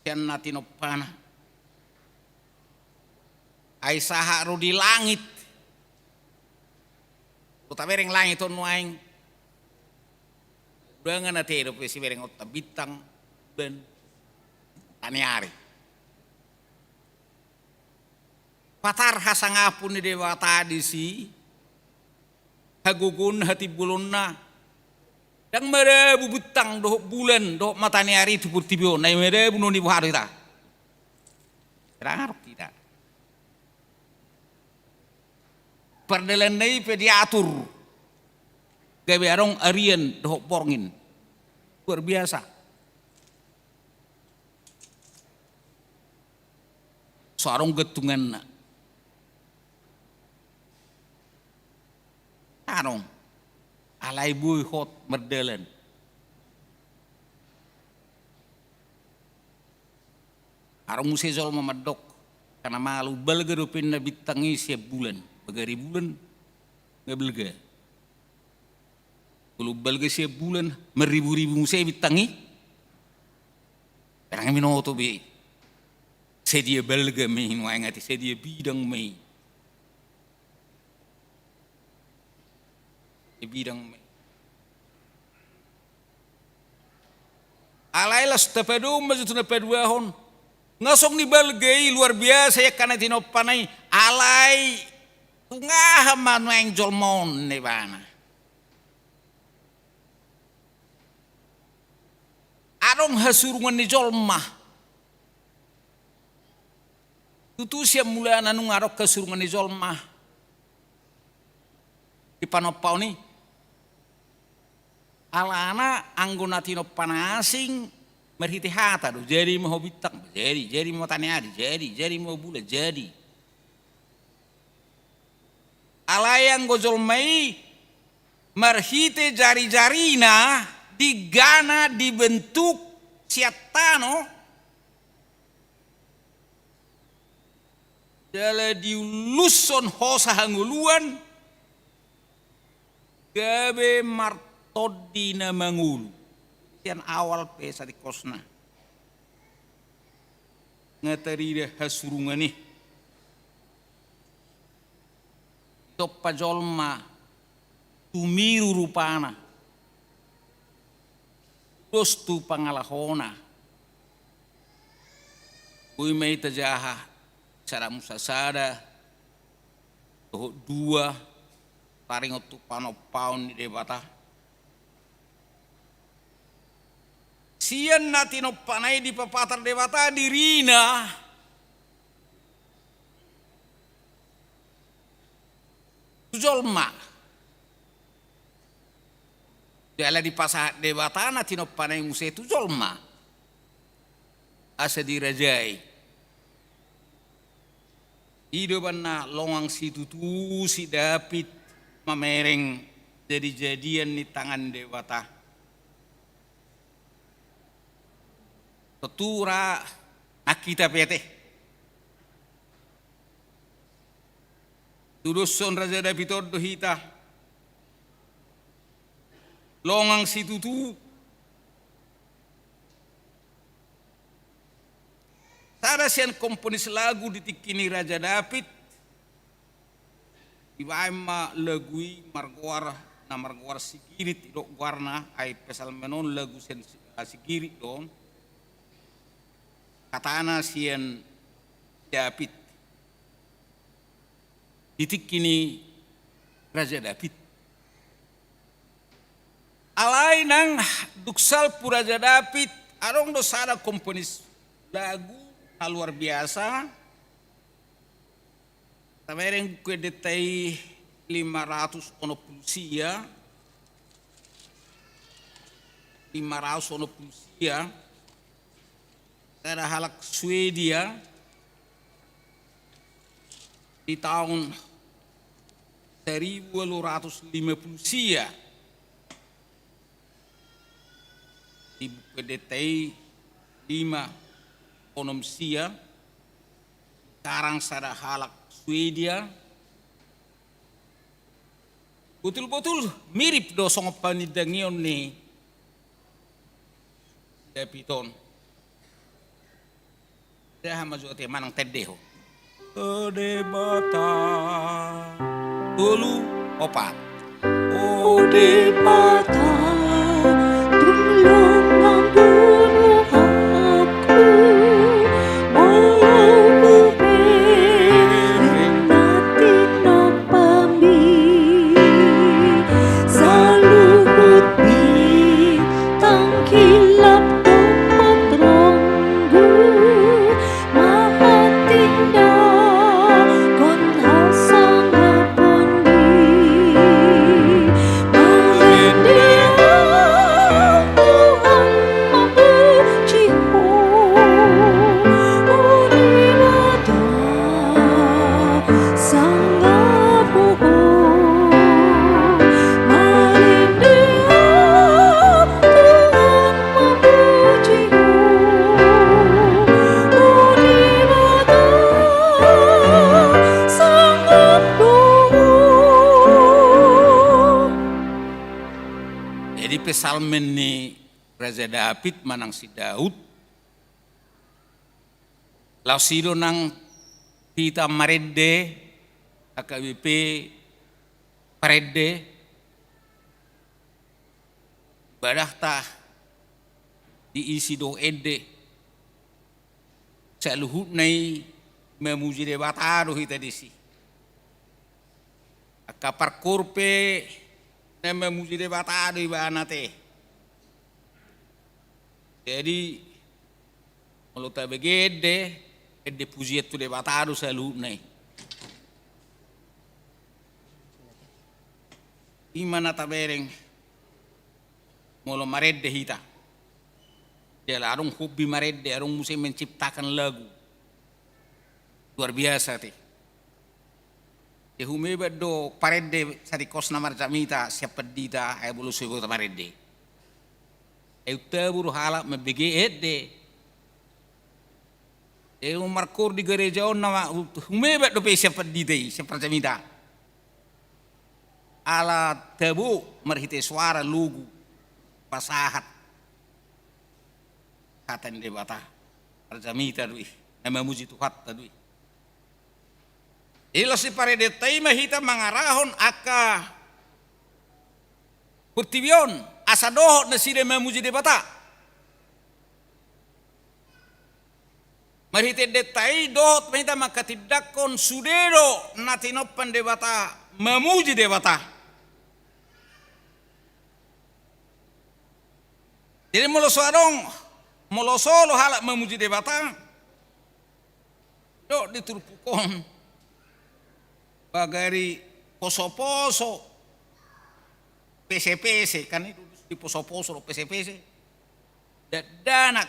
sian na tinompana. Ai sahat ro di langit. Ro tabereng langit on nuaeng. Undangan ate dope siberengonta bintang, bulan, mataniari. Patar hasangapon ni Debata disi, hagogoonna, hatimbulonna. Ndang madabu bintang dohot bulan dohot mataniari tu portibi on, na i madabu nuaeng diboha do hita. Ndang adong hita. Pardalananna i pe diatur. Gabe adong arian dohot borngin. Luar biasa. So adong gantunganna. Adong. Alai boi hot mardalan. Adong muse jolma mandok, angka na malu, balga dope ninna bintang i sian bulan, bagari bulan, nga balga. Molo balga sian bulan, marribu-ribu muse bintang i. Ndang binoto be. Sadia balga ma i nuaeng ate, sadia bidang ma i. Di bidang ma i. Alai laos tapadomu ma jo tu na paduahon. Nga songon i balga i, luar biasa i angka na tinompana i. Alai tung aha ma nuaeng jolma on, ninna ibana. Adong hasurungan ni jolma. Tutu sian mulana nunga adong hasurungan ni jolma di panompaon i. Alana anggo na tinompana asing marhite hata do, jadi ma ho bintang, jadi, jadi ma ho mataniari, jadi, jadi ma ho bulan, jadi. Alai anggo jolma i marhite jari-jarina, dinggana dibentuk sian tano, jala diulushon hosa hangoluan, gabe martondi na mangolu. Sian awal pe satingkosna. Nga tarida hasurungan i. Ditompa jolma tumiru rupana, dos tu pangalahona. Boi ma i tajaha sada Musa sada, dohot dua, taringot tu panompaon ni Debata. Sian na tinompana i dipapatar Debata dirina tu jolma. Jala dipasahat Debata na tinompana i muse tu jolma. Asa dirajai. I do umbahen na longang situtu si David mamereng jadi-jadian ni tangan Debata. Tontu ra nang hita pe ate. Tudoshon Raja David on do hita. Longang situtu. Sada sian komponis lagu di tingki ni Raja David. Dibaen ma lagu i margoar, na margoar Sigirit i do goarna, ai psalmen on lagu sian Si-, ah, Sigirit do on. Hatana sian David. Di tingki ni Raja David. Alai nang dung salpu Raja David, adong do sada komponis lagu na luar biasa. Tabereng Buku Endenta i lima ratus onom pulu sia, lima ratus onom pulu sia, sada halak Swedia di taon saribu ualu ratus lima pulu sia. Di Buku Endenta i lima onom sia, karang sada halak Swedia. Botul-botul mirip do songon panindangion ni David on. Dah ma jo ate manang tendehon. O Debata. Tolu, opat. O Debata, tulung ma boru ahu, molo hubereng na tinompami, saluhut bintang hilap dohot ronggu, mahatindanghon hasangapon i. Marende ahu, Tuhan, mamuji Ho, o Debata, sangap do Ho. Marende ahu, Tuhan, mamuji Ho, o Debata, sangap do Ho. Jadi, psalmen ni Raja Daud manang si Daud. Laos i do nang hita marende, H K B P parende, ibadahta diisi do ende, saluhutna i mamuji Debata do hita disi. Angka parkoor pe na mamuji Debata do ibana ate. Jadi, molo tabege ende, ende pujian tu Debata do saluhutna i. I ma na tabereng molo marende hita. Jala adong hobi marende, adong muse menciptakan lagu. Luar biasa ate. Jadi, humebat do parende saringkosna marjamita sian pandita, ai molo so diboto marende. Ai tabo do halak mambege ende. Jadi, markoor di gareja on nama, humebat dope sian pandita i, sian parjamita. Ala tabo marhite suara, logu, pasahat hata ni Debata. Parjamita do i, na mamuji Tuhanta do i. Jadi, laos siparendenta i ma hita mangarahon angka portibi on, asa dohot nasida mamuji Debata. Marhite endenta i dohot ma hita manghatindanghon sude do na tinompa ni Debata, mamuji Debata. Jadi, molo so adong, molo so olo halak mamuji Debata, didok di turpuk on, bahen diposoposo pesepese, kan i do diposoposo dohot pesepese. Dakdanak.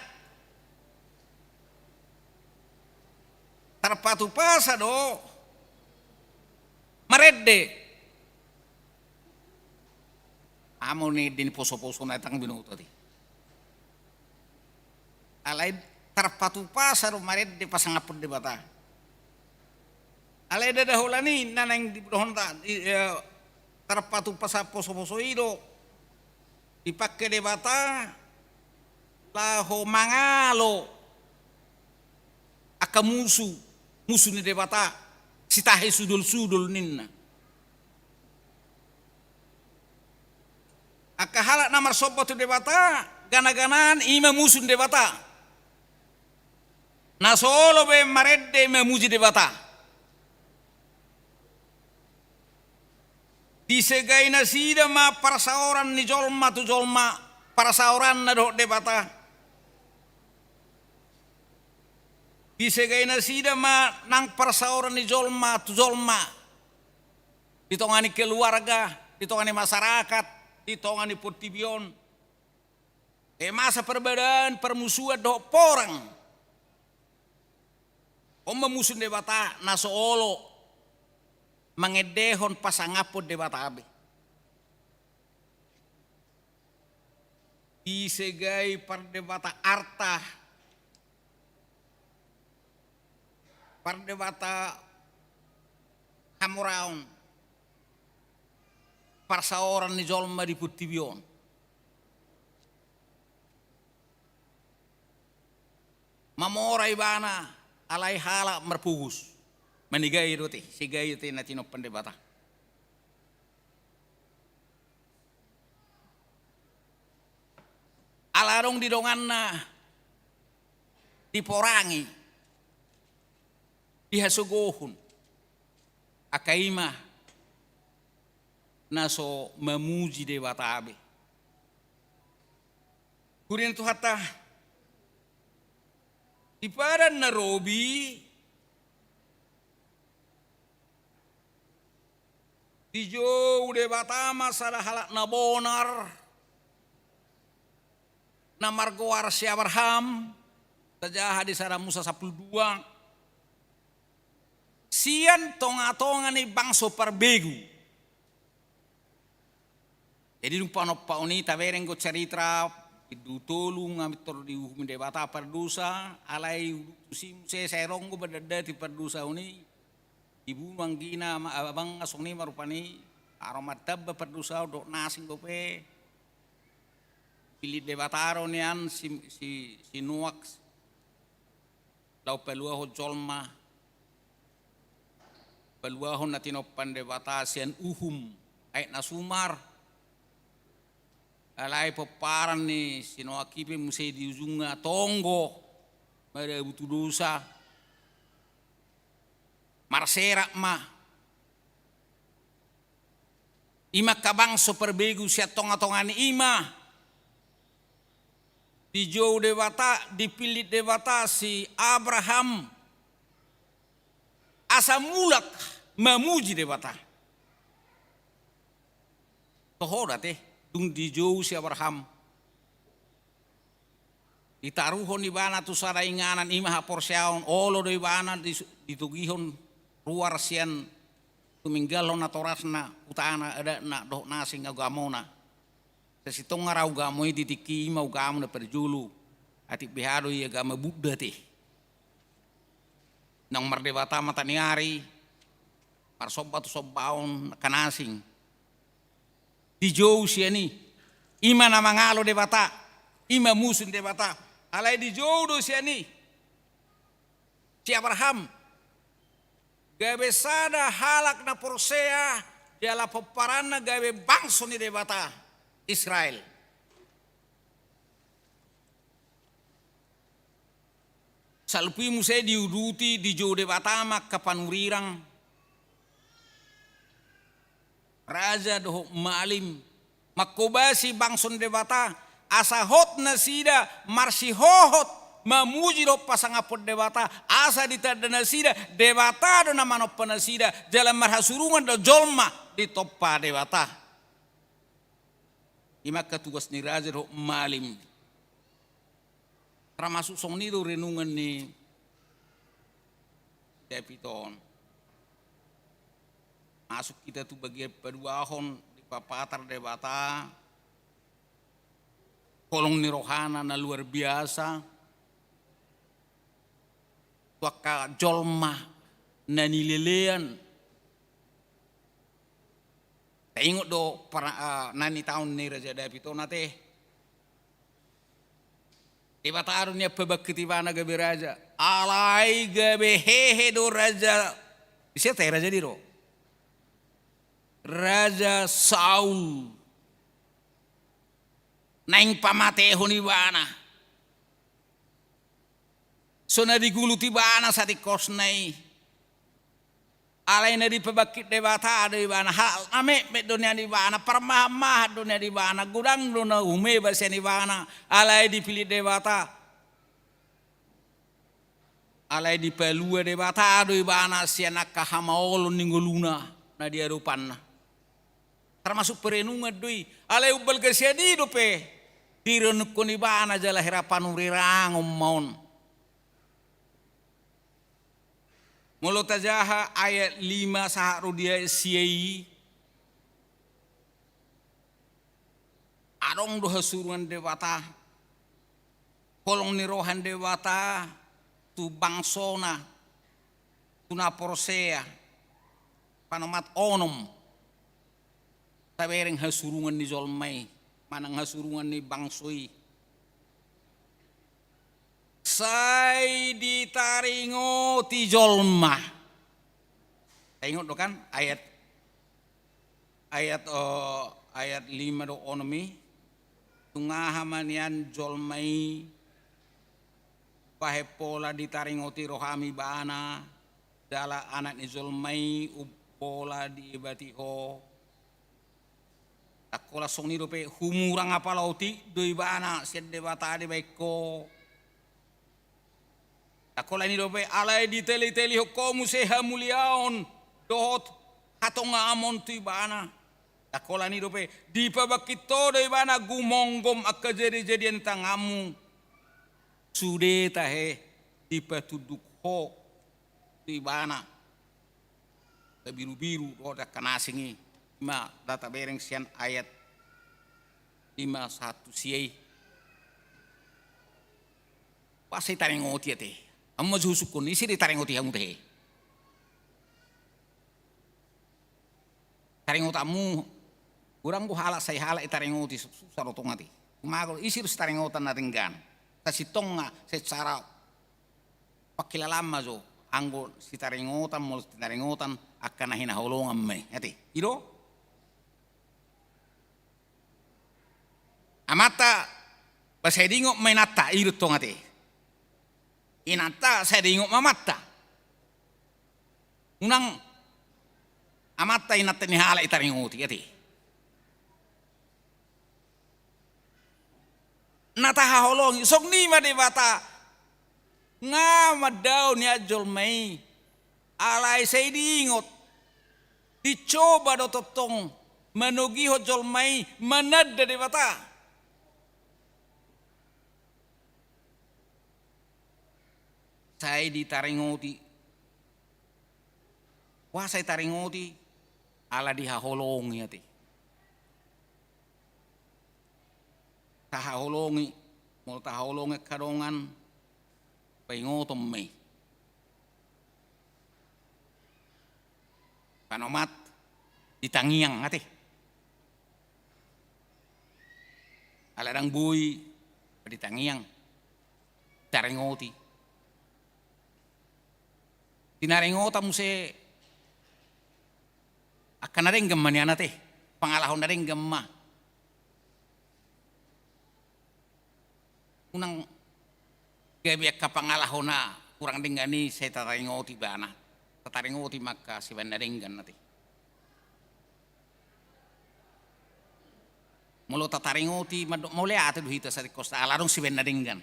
Tarpatupasa do marende. Aha ma na niposoposo na ndang binoto ate. Alai tarpatupasa do marende pasangaphon Debata. Alai ndada holan i na naeng dibotohonta, i, e, tarpatupasa posoposo i do dipangke Debata laho mangalo angka musu, musu ni Debata, sitahi sudolusudol ninna. Angka halak na marsomba tu Debata, ganaganaan i ma musu ni Debata. Na so olo be marende mamuji Debata. Disegai nasida ma parsaoran ni jolma tu jolma, parsaoranna dohot Debata. Disegai nasida ma nang parsaoran ni jolma tu jolma. Di tonga ni keluarga, di tonga ni masyarakat, di tonga ni portibi on. Di masa perbedaan, permusuhan dohot porang. On ma musu ni Debata na so olo mangendehon pasangaphon Debata be. Disegai pardebata arta, pardebata hamoraon, parsaoran ni jolma di portibi on. Mamora ibana, Alai halak marpogos. Manigai do te, sigai do te na tinompa ni Debata. Ala adong di donganna diporangi, dihasogohon, angka i ma na so mamuji Debata be. Huria ni Tuhanta, di Padan na Robi, dijou Debata ma sada halak na bonar, na margoar si Abraham, tajaha di Sada Musa sampulu dua, sian tongatonga ni bangso parbegu. Jadi dung panompaon i tabereng do carita, bindu tolu nga pintor diuhum Debata pardosa, alai tusi muse sai ro do mandatdati pardosaon i, dibunu anggina ma-, abangna, songon i ma rupani, aro martamba pardosaon dohot na asing dope. Pillit Debata do nian si, si, si Noak laho paluahon jolma, paluahon na tinompa ni Debata sian uhum aek na sumar. Alai pomparan ni si Noak i pe muse di ujungna tonggo, madabu tu dosa, marserak ma. I ma angka bangso parbegu sian tongatonga ni i ma dijou Debata, dipillit Debata si Abraham asa mulak mamuji Debata. Toho da te, dung dijou si Abraham, ditaruhon ibana tu sada inganan, i ma haporseaon, olo do ibana dis-, ditogihon ruar sian tuminggalhon natorasna, hutana, adatna dohot na asing agamona. Sasintongna ra ugamo i di tingki i ma ugamo na parjolo, atik beha do i agama Buddha te. Naung mardebata mataniari, marsomba tu sombaon angka na asing. Dijou sian i, i ma na mangalo Debata, i ma musu ni Debata. Alai dijou do sian i si Abraham gabe sada halak na porsea, jala pomparanna gabe bangso ni Debata, Israel. Salup i muse diuduti, dijou Debata ma angka panurirang, raja dohot malim, manghobasi bangso ni Debata, asa hot nasida marsihohot mamuji dohot pasangaphon Debata, asa ditanda nasida Debata do na manompa nasida, jala marhasurungan do jolma ditompa Debata. I ma angka tugas ni raja dohot malim. Termasuk songon i do renungan ni David on. Masuk hita tu bagian paduahon, dipapatar Debata holong ni rohana na luar biasa tu angka jolma na nilelean. Taingot do para-, ah, na nitaon ni Raja David on ate. Debata do nian pabangkit ibana gabe raja. Alai gabe hehe do raja. Ise te raja diri do? Raja Saul. Naeng pamatehon ibana. So na digulut ibana satingkosna i. Alai na dipabangkit Debata do ibana, halak na metmet do nian ibana, parmahanmahan do nian ibana, godang do na humeba sian ibana, alai dipillit Debata. Alai dipalua Debata do ibana sian angka hamaolon ni ngoluna na di adopanna. Termasuk perenungan do i, alai umbalga sian i dope direnungkon ibana jala hera panurirangon ma on. Molo tajaha ayat lima sahat ro di ayat sia i, adong do hasurungan Debata, holong ni roha ni Debata tu bangsona, tu na porsea, panomat onom. Tabereng hasurungan ni jolma i manang hasurungan ni bangso i. Sai ditaringoti jolma. Taingot do kan ayat, ayat, eh, ayat lima dohot onom i. Tung aha ma nian jolma i bahen pola ditaringoti roham ibana, jala anak ni jolma i umpola diebati ho. Ndang holan songon i dope, humurang apala otik do ibana sian Debata dibahen ho. Ndang holan i dope, alai diteletelehon ho muse hamuliaon dohot hatongamon tu ibana. Ndang holan i dope, dipabangkit ho do ibana gumomgom angka jadijadian ni tanganmu. Sude tahe dipatunduk ho tu ibana angka birubiru dohot angka na asing i. I ma na tabereng sian ayat lima sahat tu sia i. Boasa ditaringoti ate? Hamu ma jo husungkun, ise do ditaringoti hamu tahe? Taringotanmu, godang do halak sai halak ditaringoti, susah do tong ate. Cuma ise do sitaringotan na denggan? Sasintongna secara pangkilalaan ma jo, anggo sitaringotan molo tintaringotan angka na hinaholongan ma i ate. I do? Amanta, ba sai diingot ma inanta, i do tong ate. Inanta sai diingot ma amanta. Unang amanta inanta ni halak ditaringoti ate. Na tahaholongi, songon i ma Debata. Nga mandao nian jolma i, alai sai diingot, dicoba do tongtong manogihon jolma i mananda Debata. Sai ditaringoti. Boasa ditaringoti? Ala dihaholongi ate. Tahaholongi, molo tahaholongi angka dongan, paingoton ma i. Panomat di tangiang ate. Ala ndang boi di tangiang. Taringoti. Tinaringotan muse angka na denggan ma nian ate. Pangalaho na denggan ma. Unang gabe angka pangalaho na hurang denggan i sai tataringoti ibana. Tataringoti ma angka sibaen na denggan ate. Molo tataringoti mandok mauliate do hita satingkos ala adong sibaen na denggan.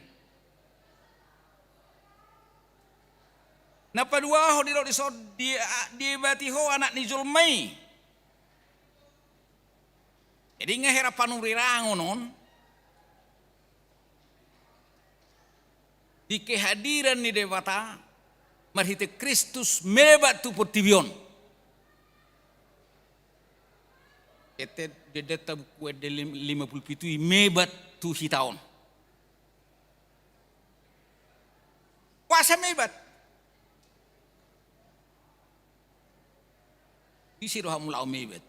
Na paduahon didok dison, di, diebati ho anak ni jolma i. Jadi nga hera panurirangon on di kehadiran ni Debata marhite Kristus mebat tu portibi on. Ete dendenta buku ende lim-, lima pulu pitu i mebat tu hita on. Boasa mebat? Ise do hamu laho mebat?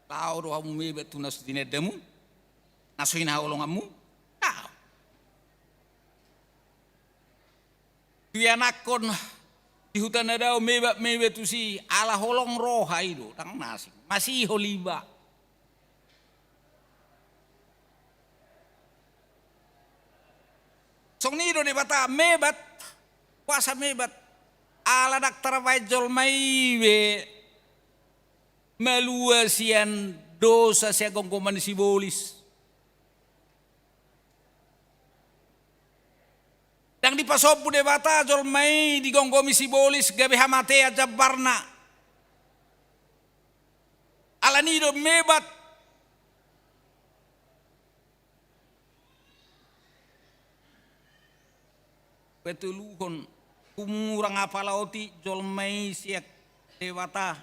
Laho do hamu mebat tu na so tinandamu, na so hinaholonganmu? Laho. Tu ianakhon di huta na dao mebat ma iba tusi, ala holong roha i do, ndang na asing. Masihol iba. Songon i do Debata mebat, boasa mebat? Ala ndang tarbaen jolma i be malua sian dosa sian gomgoman ni sibolis. Ndang dipasombu Debata jolma i digomgomi sibolis gabe hamatean jambarna. Alani i do mebat. Patoluhon, humurang apala otik jolma i sian Debata.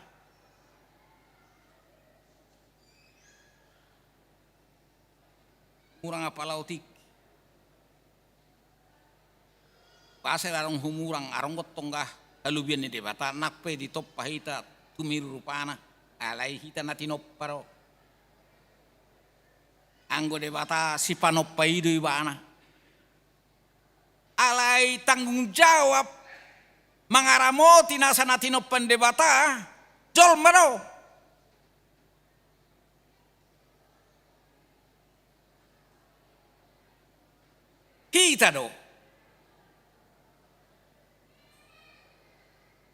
Humurang apala otik. Boasa adong humurang, adong do tongtong halobian ni Debata, nang pe ditompa hita tumiru rupana, alai hita na tinompa do. Anggo Debata sipanompa i do ibana. tanggung jawab mangaramoti nasa na tinompa ni Debata, jolma do. Hita do.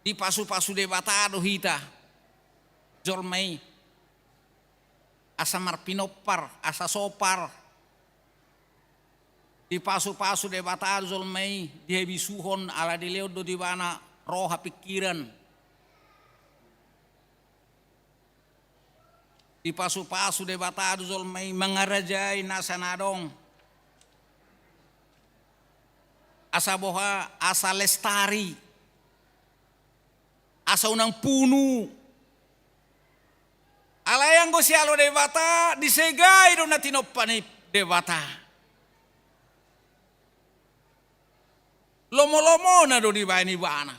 Dipasupasu Debata do hita, jolma i. Asa marpinompar, asa sopar. Dipasupasu Debata do jolma i, dihabisuhon ala dilehon do di ibana roha pingkiran. Dipasupasu Debata do jolma i mangarajai nasa na adong. Asa boha, asa lestari. Asa unang punu. Alai anggo sialo Debata, disegai do na tinompa ni Debata. Lomolomona do dibaen ibana.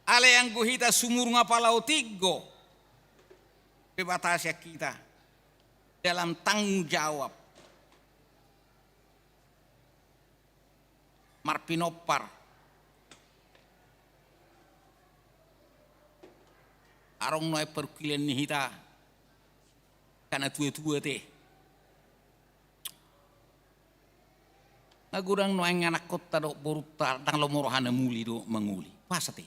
Alai anggo hita sumurung apala otik do, Debata sian hita dalam tanggung jawab. Marpinompar. Adong nuaeng parungkilon ni hita angka na tuatua te. Nga godang nuaeng anakkonta dohot borunta ndang lomo rohana muli dohot mangoli. Boasa te?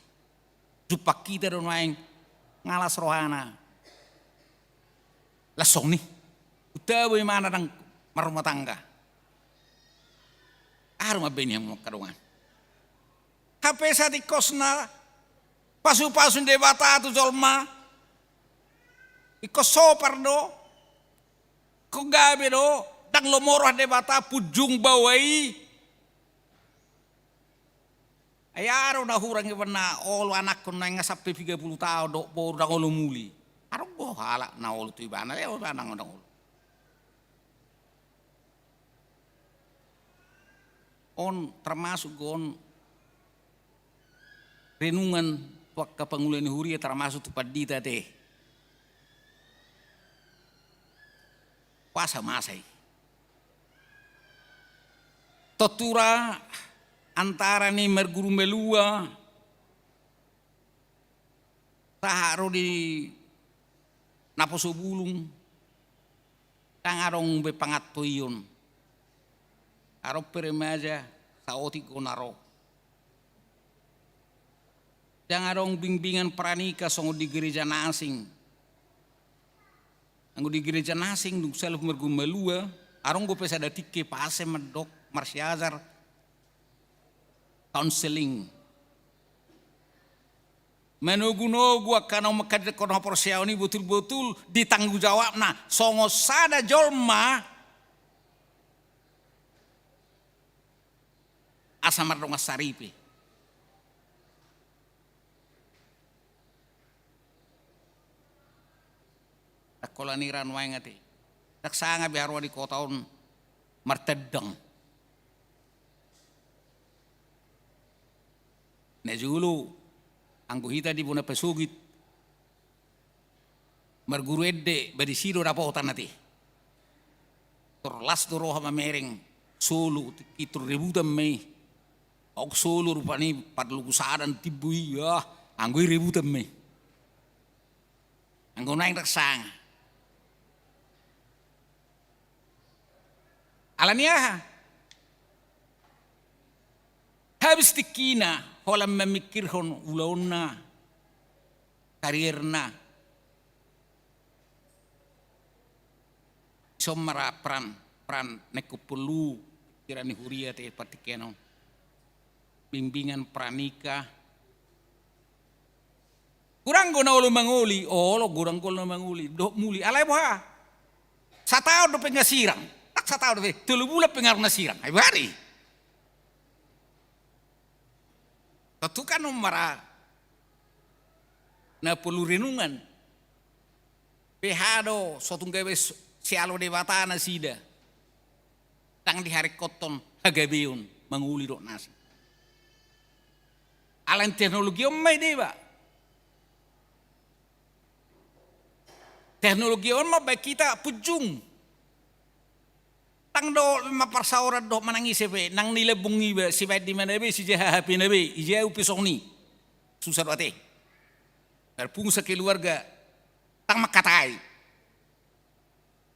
Jumpang hita do nuaeng nga las rohana. Las songon i. Unang tabo imana ndang marrumah tangga. Aha do mambaen i hamu angka dongan? Hape satingkosna pasupasu ni Debata tu jolma. Ingkon sopar do. Ingkon gabe do. Ndang lomo roha ni Debata punjung baoa i. Ai adong na hurang ibana olo anakkon naeng nga sampe piga pulu taon dohot boru ndang olo muli. Adong do halak na olo tu ibana, lehon ibana ndang olo. On termasuk do on renungan tu angka pangula ni huria, termasuk tu pandita te. Boasa masa i? Tontu ra antara ni marguru malua sahat ro di naposo bulung, ndang adong be pangantoion. Adong pe remaja, saotik do na ro. Ndang adong bimbingan pranikah songon di gereja na asing. Anggo di gereja na asing dung saluhut marguru malua, adong dope sada tingki pasu mandok marsiajar, counseling. Manogunogu angka na manghadirhon haporseaon i botul-botul ditanggung jawabna songon sada jolma asa mardongan saripe. Ndang holan i ra nuaeng ate. Ndang sanga be haroa di kota on martandang. Na jolo anggo hita di bona pasogit, marguru ende, ba disi do dapotan ate. Tor las do roha mamereng solu, tingki tor rebutan ma i. Auk solu rupani, parluku sada na timbo i, ah, anggo i rebutan ma i. Anggo nuaeng ndang sanga. Ala ni aha? Habis tingkina holan mamingkirhon ulaonna, karierna. Dison ma ra peran, peran na ingkon porlu, pingkiran ni huria te partingkian on. Bimbingan pranikah. Godang do na olo mangoli, olo, godang do na olo mangoli dohot muli. Alai boha? Sataon dope nga sirang. Ndang sataon dope, tolu bulan pe nga adong na sirang. Ai boha do i? Tontu kan on ma ra na porlu renungan. Beha do so tung gabe s-, sialo Debata nasida, ndang diharingkothon hagabeon mangoli dohot na asing. Alani teknologi on ma i deba. Teknologi on mambaen hita punjung. Ndang dohot ma parsaoran dohot manang ise pe, nang nilambung iba, sibaen di mana be, sijea hahapena be, ijea upe songon i. Susa do ate. Marpungu sakeluarga, ndang mangkatai.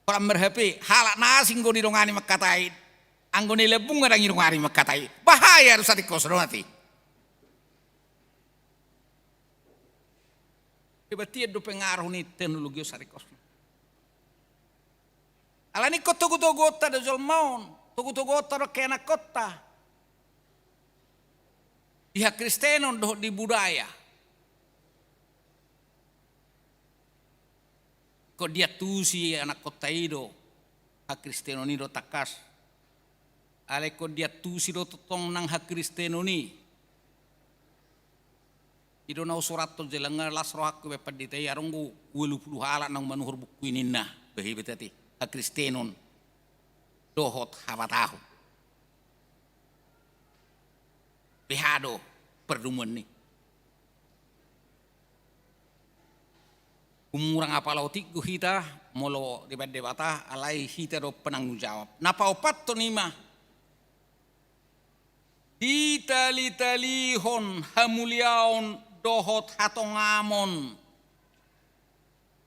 Holan marhape, halak na asing do didongani mangkatai. Anggo nilambung ndang didongani mangkatai. Bahaya do satingkos do ate. Hebat hian do pengaruh ni teknologi on satingkos. Alani ingkon togutoguonta do jolma on, togutoguonta do angka anakkonta. Di hakristenon dohot di budaya. Ingkon diantusi anakkonta i do hakristenon i do tangkas. Alai ingkon diantusi do tongtong nang hakristenon i. I do na husurathon jala nga las rohangku baen pandita i, adong do ualu pulu halak naung manuhor buku i ninna. Bah, hebat ate, hakristenon dohot habatahon. Beha do pardomuan ni. Umurang apala otik do hita molo dibaen Debata, alai hita do penanggung jawab. Na paopathon i ma ditalitalihon hamuliaon dohot hatongamon.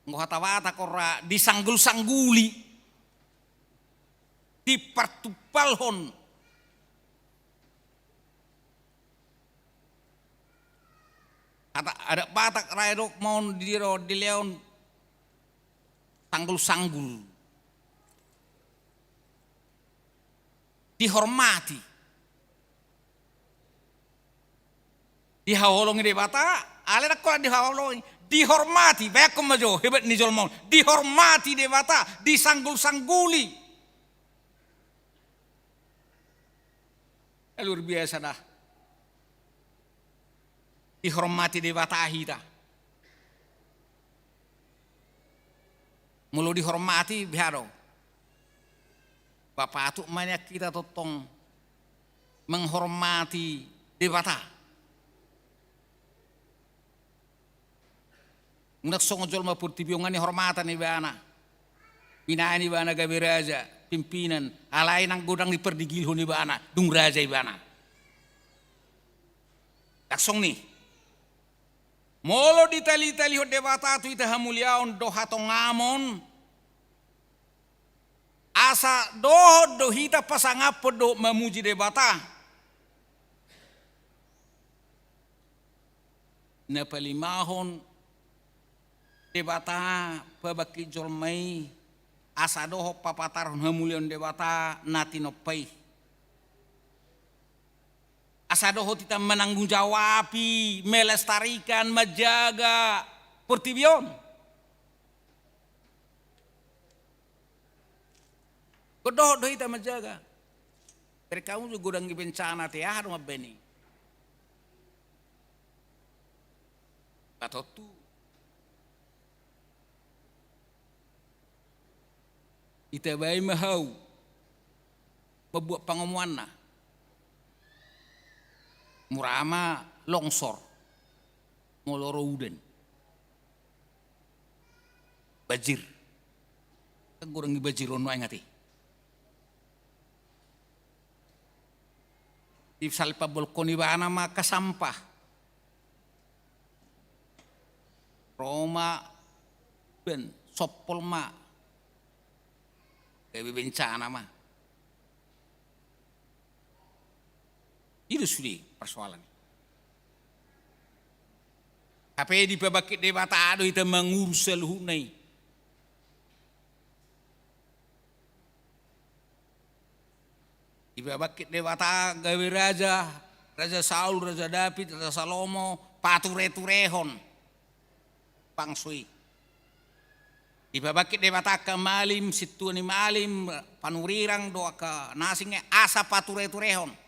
Anggo hata Batak on ra disanggulsangguli, dipartumpalhon. Hata adat Batak ra didok ma on di ro dilean on sanggulsanggul. Dihormati. Dihaholongi Debata, alai ndang holan dihaholongi. Dihormati, bayangkon ma jo, hebat ni jolma on. Dihormati Debata, disanggulsangguli. Eh, luar biasa da. Dihormati Debata hita. Molo dihormati, beha do. Bah, patut ma nian hita tongtong menghormati Debata. Unang songon jolma portibi on, nga nihormatan ibana, binaen ibana gabe raja, pimpinan, alai nang godang dipardigilhon ibana, dung raja ibana. Ndang songon i. Molo ditalitalihon Debata tu hita hamuliaon dohot hatongamon, asa dohot do hita pasangaphon dohot mamuji Debata. Na palimahon, Debata pabangkit jolma i asa dohot papatarhon hamuliaon Debata na tinompa i. Asa dohot hita mananggung jawabi, melestarikan, manjaga portibi on. Ingkon dohot do hita manjaga. Berkamu jo godang i bencana, te aha do mambaen i? Patontu. Itabai ma hau mambuat pangomoanna. Mura ma longsor molo ro udan. Banjir. Kan godang i banjir on nuaeng ate. Di sala pambolongkon ibana ma angka sampah. Ro ma udan, sompol ma. Gabe bencana ma. I do sude persoalan i. Hape dipabangkit Debata do hita mangurus saluhutna i. Dipabangkit Debata gabe raja, Raja Saul, Raja Daud, Raja Salomo, patureturehon bangso i. Dipabangkit Debata angka malim, sintua ni malim, panurirang do angka na asing i, asa patureturehon.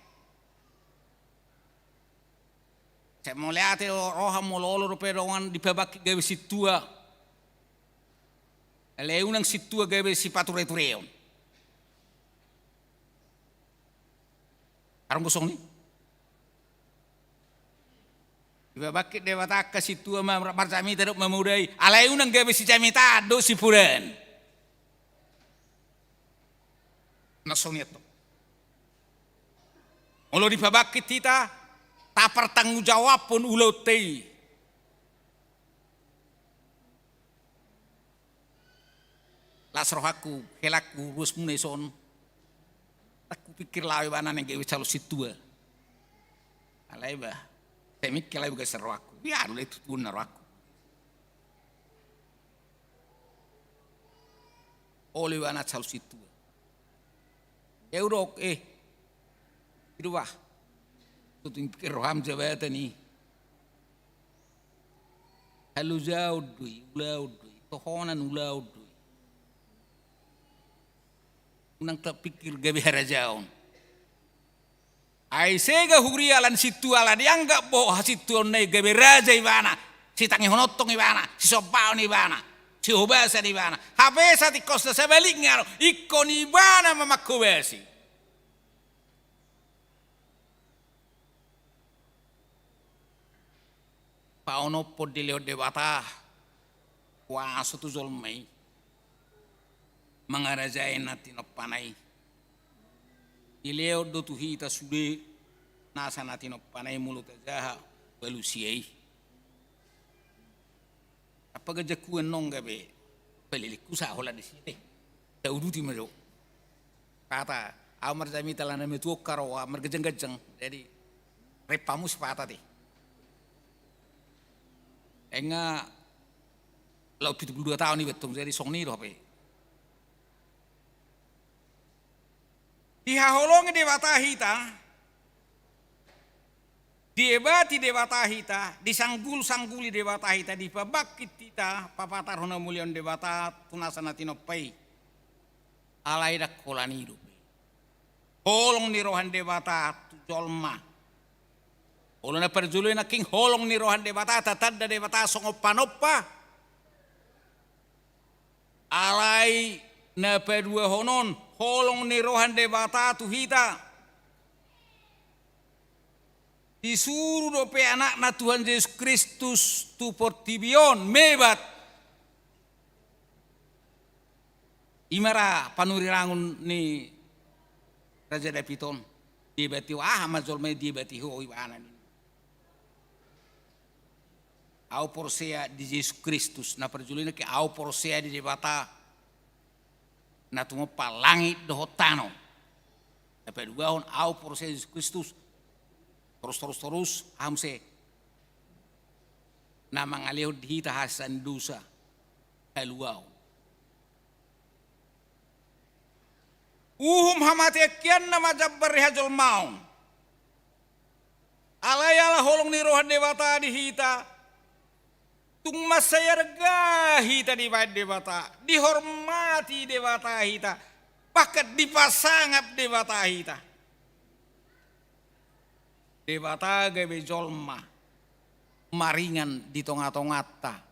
Sai mauliate roha molo olo dope dongan dipabangkit gabe sintua. Alai unang sintua gabe sipaturetureon. Adong do songon i. Dipabangkit Debata angka sintua ma-, marjamita dohot mamodai. Alai unang gabe sijamitaan dohot sipodaan. Na songon i antong. Molo dipabangkit hita, tapartanggungjawabhon ulaonta i. Las rohangku, helangku, ruasmuna i son. Ndang hupikir laho ibana na gabe calon sintua. Alai ba, sai mingke laho ibana gabe rohangku. Ia, aduh, lai tutuonna rohangku. Olo ibana calon sintua. Ia hudok, eh. Ido bah. Tutu ingkon roham jabatan i. Halojaon do i, ulaon do i, tohonan ulaon do i. Unang tapikir gabe harajaon. Ai sega huria ala ni sintua, ala dianggap boha sintua on na i gabe raja ibana, sitangihon tong ibana, sisombaon ibana, sihobasan ibana. Hape satingkosna sabalikna do, ingkon ibana ma manghobasi. Paonomhon dilehon Debata kuaso tu jolma i mangarajai na tinompana i. Dilehon do tu hita sude nasa na tinompana i molo tajaha manusia i. Apa gajaku annon gabe palilingku sa holan disi te. Tauduti ma jo. Pata, au marjamita alana matuongka ro, au marganjang-ganjang. Jadi, repamu sipata te. Enga lau pitu pulu dua taon iba tong, jadi songon i do hape. Dihaholongi Debata hita, diebati Debata hita, disanggul-sangguli Debata hita, dipabangkit hita, papatarhon hamuliaon Debata tu nasa na tinompa i. Alai ndang holan i dope. Holong ni roha ni Debata tu jolma. Olo na parjolo i nangkin holong ni roha ni Debata, tatanda Debata songon panompa. Alai na paduahon on, holong ni roha ni Debata tu hita. Disuru dope anakna Tuhan Jesus Kristus tu portibi on, mebat. I ma ra panurirangon ni Raja David on. Diebati ho, aha ma jolma i diebati ho ibana ninna. Au porsea di Jesus Kristus, na parjolo i nangkin au porsea di Debata na tumompa langit dohot tano. Na paduahon au porsea di Jesus Kristus, torus, torus, torus, aha muse na mangalehon di hita hasesaan dosa, haluaon. Uhum hamatean hian na manjambar ni hajolmaon. Alai ala holong ni roha ni Debata di hita, tung mansai arga hita dibahen Debata, dihormati Debata hita, bahkan dipasangap Debata hita. Debata gabe jolma, maringan di tonga-tonganta.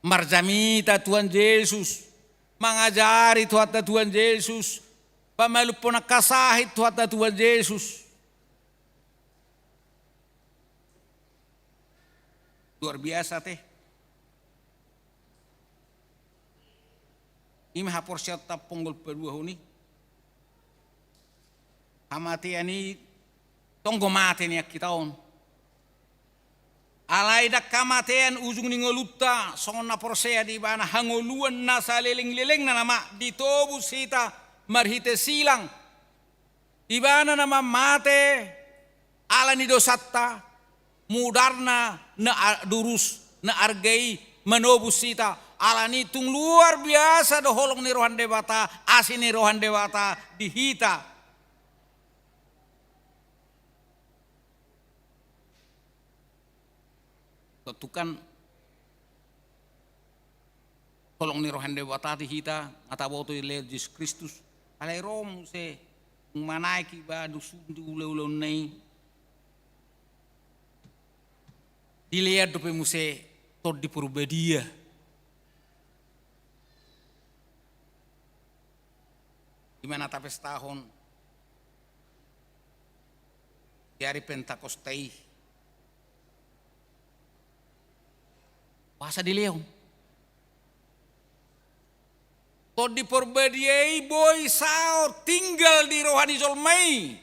Marjamita Tuhan Jesus, mangajari Tuhanta Tuhan Jesus, pamalumhon angka sahit Tuhanta Tuhan Jesus. Luar biasa te. I ma haporseaonta ponggo paduahon i. Hamatean i tonggo mate nian hita on. Alai ndang hamatean ujung ni ngolunta, songon na porsea di ibana hangoluan na saleleng-lelengna nama ditobus hita marhite silang. Ibana nama mate ala ni dosanta, mudarna na a-, durus, na arga i manobus hita, ala ni tung luar biasa do holong ni roha ni Debata, asi ni roha ni Debata di hita. Tontu kan holong ni roha ni Debata di hita, nga taboto dilehon Jesus Kristus, alai ro muse manaek iba dung sundu ulaulaonna i. Dilehon dope muse Tondi Porbadia. I ma na tapestahon di ari Pentakosta i. Boasa dilehon? Tondi Porbadia i boi saor tinggal di roha ni jolma i.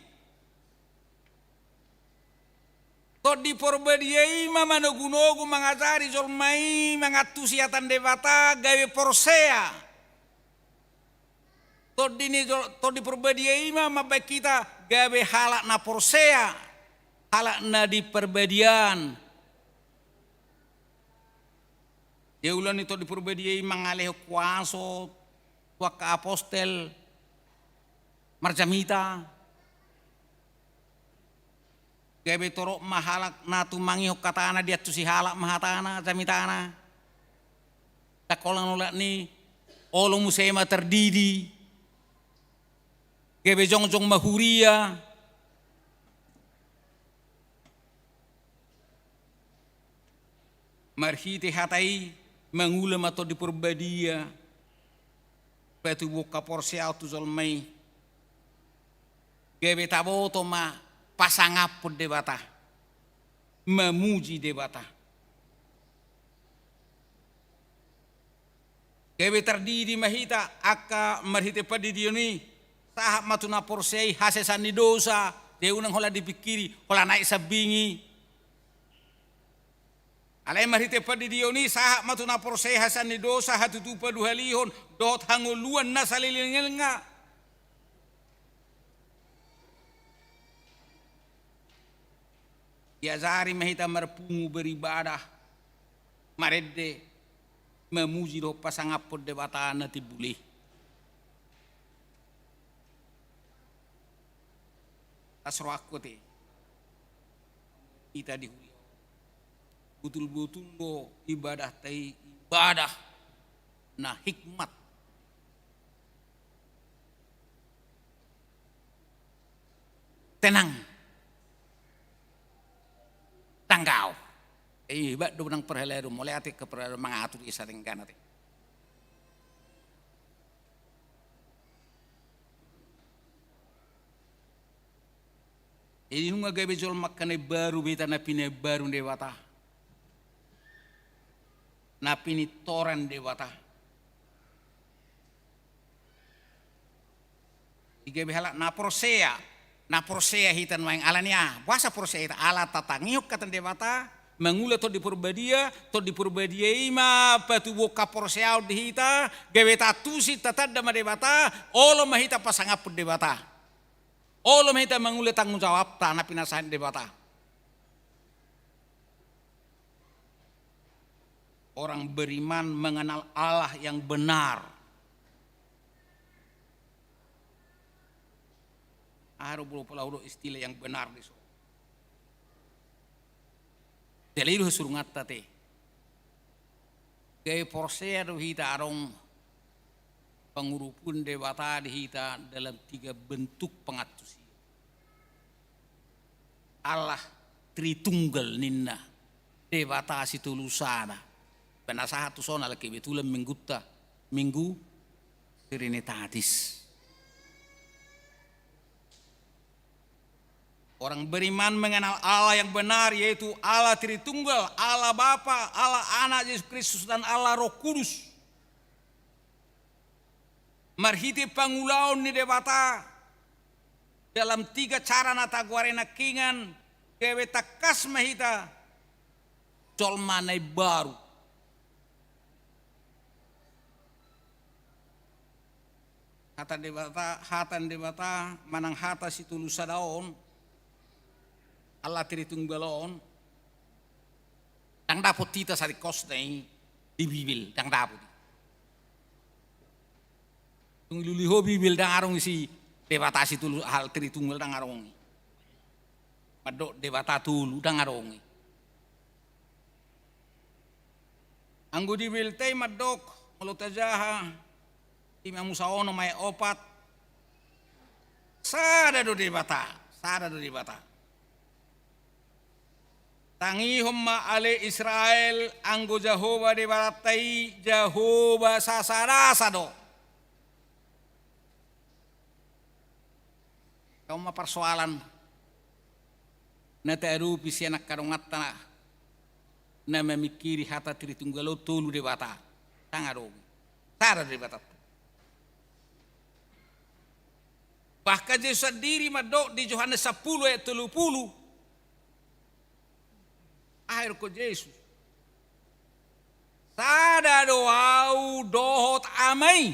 Tondi Porbadia i ma manogunogu, mangajari jolma i mangantusi hata ni Debata gabe porsea. Tondi ni jol-, Tondi Porbadia i ma mambaen hita gabe halak na porsea, halak na di parbadiaan. Ia ulaon ni Tondi Porbadia i mangalehon kuaso tu angka apostel marjamita. Gabe torop ma halak na tumangihon hatana, diantusi halak ma hatana, jamitana. Ndang holan olat ni, olo muse ma tardidi. Gabe jongjong ma huria. Marhite hata i mangula ma Tondi Porbadia patubuhon haporseaon tu jolma i. Gabe taboto ma pasangaphon Debata, mamuji Debata. Gabe tardidi ma hita angka marhite pandidion i, sahat ma tu na porsea i hasesaan ni dosa, jadi unang holan dipingkiri, holan aek sambing i. Alai marhite pandidion i sahat ma tu na porsea i hasesaan ni dosa, hatutupan, haduhalihon, dohot hangoluan na saleleng ni lelengna. Diajari ma hita marpungu, beribadah, marende, mamuji dohot pasangaphon Debata na timbul i. Las rohangku ate, hita di huria on, botul-botul do ibadahta i ibadah na hikmat. Tenang. Tanggao. Eh, bat do nang perhelado, mole ate ke perhelado mangatur i sadenggan ate. Jadi nunga gabe jolma angka na imbaru be hita, na pinaimbaru Debata, na pinitoran Debata. Jadi gabe halak na porsea, na porsea hita nuaeng. Ala ni aha? Boasa porsea hita? Ala tatangihon hata ni Debata, mangula Tondi Porbadia, Tondi Porbadia i ma patubuhon haporseaon di hita, gabe taantusi, tatanda ma Debata, olo ma hita pasangaphon Debata. Olo ma hita mangula tanggung jawabta na pinasahat Debata. Orang beriman mengenal Allah yang benar. Aha do molo pola hudok istilah yang benar dison? Jala i do hasurunganta ate. Gabe porsea do hita adong pangurupion Debata di hita dalam tiga bentuk pengantusian. Allah Tritunggal ninna, Debata sitolu sada. Pinasahat tuson ala kebetulan minggunta, Minggu Trinitatis. Orang beriman mengenal Allah yang benar, yaitu Allah Tritunggal, Allah Bapa, Allah Anak, Yesus Kristus, dan Allah Roh Kudus. Marhite pangulaon ni Debata dalam tiga cara na tagoari nangkiningan, gabe tangkas ma hita jolma na imbaru. Hata Debata, hata ni Debata manang hata sitolu sada on, Allah Tritunggal on, ndang dapot hita saringkosna i di Bibel, ndang dapot i. Dung dilului ho Bibel ndang adong isi Debata sitolu, hal Tritunggal ndang adong i. Mandok Debata tolu ndang adong i. Anggo di Bibelta i mandok, molo tajaha, Ima Musa onom ayat opat, sada do Debata, sada do Debata. Tangihon ma ale Israel, anggo Jahowa Debatanta i Jahowa sasadasa do. Tong ma parsoalan na taadopi sian angka donganta na mamingkiri hata Tritunggal on tolu Debata. Ndang adong i. Sada do Debatanta. Bahkan Jesus sandiri mandok di Johannes sampulu ayat tolu pulu. Aha didokkon Jesus? Sada do Ahu dohot Ama i.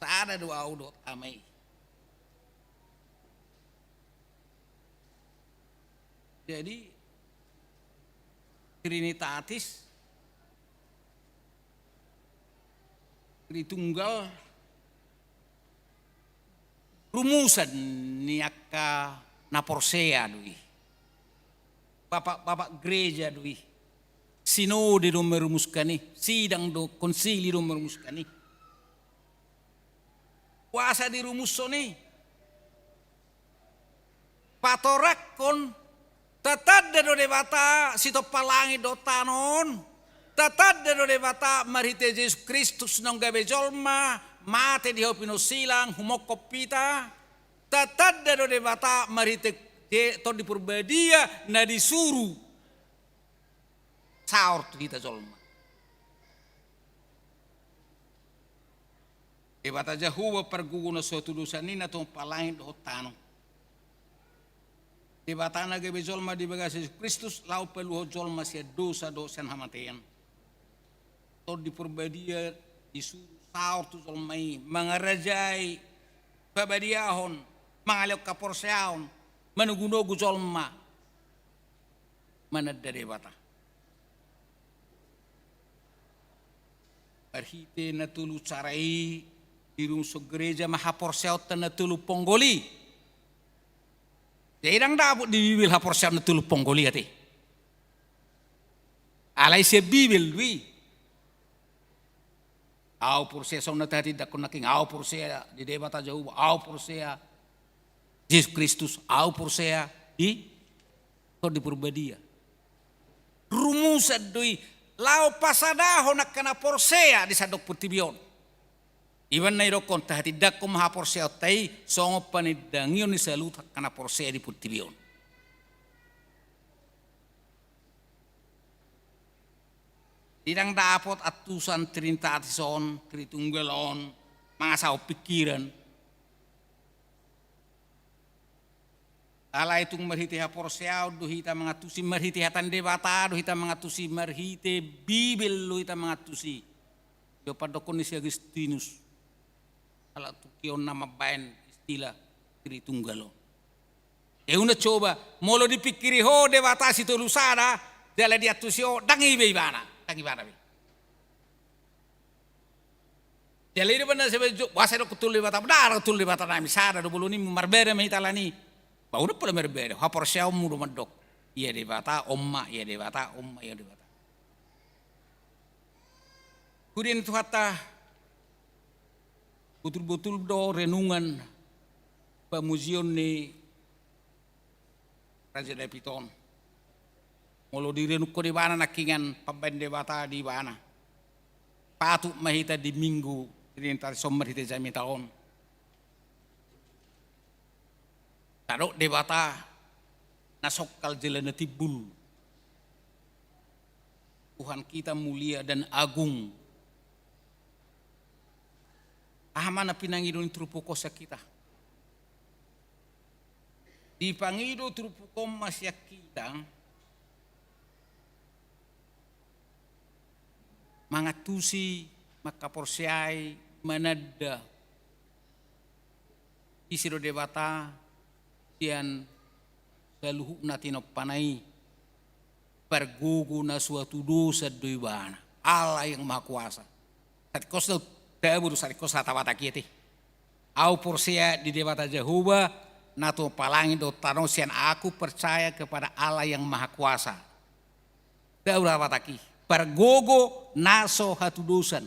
Sada do Ahu dohot Ama i. Jadi, Trinitatis, Tritunggal, rumusan ni angka na porsea do i. Bapak-bapak gereja do i. Sinode do marumuskan i, sidang do, konsili do marumuskan i. Boasa dirumushon i? Patorangkon, tatanda do Debata sitompa langit dohot tano on, tatanda do Debata marhite Jesus Kristus naung gabe jolma, mate di hau pinarsilang, humongkop hita, tatanda do Debata marhite Je-, Tondi Porbadia na disuru saor tu hita jolma. Debata Jahowa pargogo na so hatudosan i na tumompa langit dohot tano. Debata na gabe jolma di bagasan Jesus Kristus laho paluahon jolma sian dosa dohot sian hamatean. Tondi Porbadia disuru saor tu jolma i, mangarajai, pabadiahon, mangalehon haporseaon, manogunogu jolma mananda Debata. Marhite na tolu cara i dirumushon gereja ma haporseaonta na tolu ponggol i. Jadi ndang dapot di Bibel haporseaon na tolu ponggol i ate. Alai sian Bibel do i. Ahu porsea, songon na tahatindangkon nangkin, ahu porsea di Debata Jahowa, ahu porsea Jesus Kristus, ahu porsea di Tondi Porbadia. Rumusan do i laho pasadahon angka na porsea di sandok portibi on. Ibana na didokkon, tahatindangkon ma haporseaonta i songon panindangion ni saluhut angka na porsea di portibi on. Ndang dapot antusan Trinitatis on, Tritunggal on, mangasahon pingkiran. Alai tung marhite haporseaon do hita mangantusi, marhite hata ni Debata do hita mangantusi, marhite Bibel do hita mangantusi. Ia pandokkon ni si Agustinus. Halak Turki on na mambaen istilah Tritunggal on. Ia unang coba, molo dipingkiri ho Debata sitolu sada, jala diantusi ho, ndang iba ibana, ndang ibana be. Jala i do ibana sebe jo, boasa didok tolu Debata, ndang tolu Debata nami, sada do, bolon i marbeda ma hita alani. Ba unang pola marbeda, haporseaonmu do mandok. Ia Debata on ma, ia Debata on ma, ia Debata. Huria ni Tuhanta, botul-botul do renungan pamujion ni Raja David on. Molo direnungkon ibana nangkiningan pambaen Debata di ibana, patut ma hita di Minggu Trinitatis on marhite jamita on. Tadok Debata na songkal jala na timbul. Tuhan kita mulia dan agung. Aha ma na pinangido ni turpuk on sian hita? Dipangido turpuk on ma sian hita mangantusi, mangkaporseai, mananda ise do Debata sian saluhutna tinompana i. Pargogo na so hatudosan do ibana, Allah yang Maha Kuasa. Saringkos do, tabo do saringkos hata Batak i ate. Ahu porsea di Debata Jahowa, na tumompa langit dohot tano, sian aku percaya kepada Allah yang Maha Kuasa. Tabo do hata Batak i, pargogo na so hatudosan.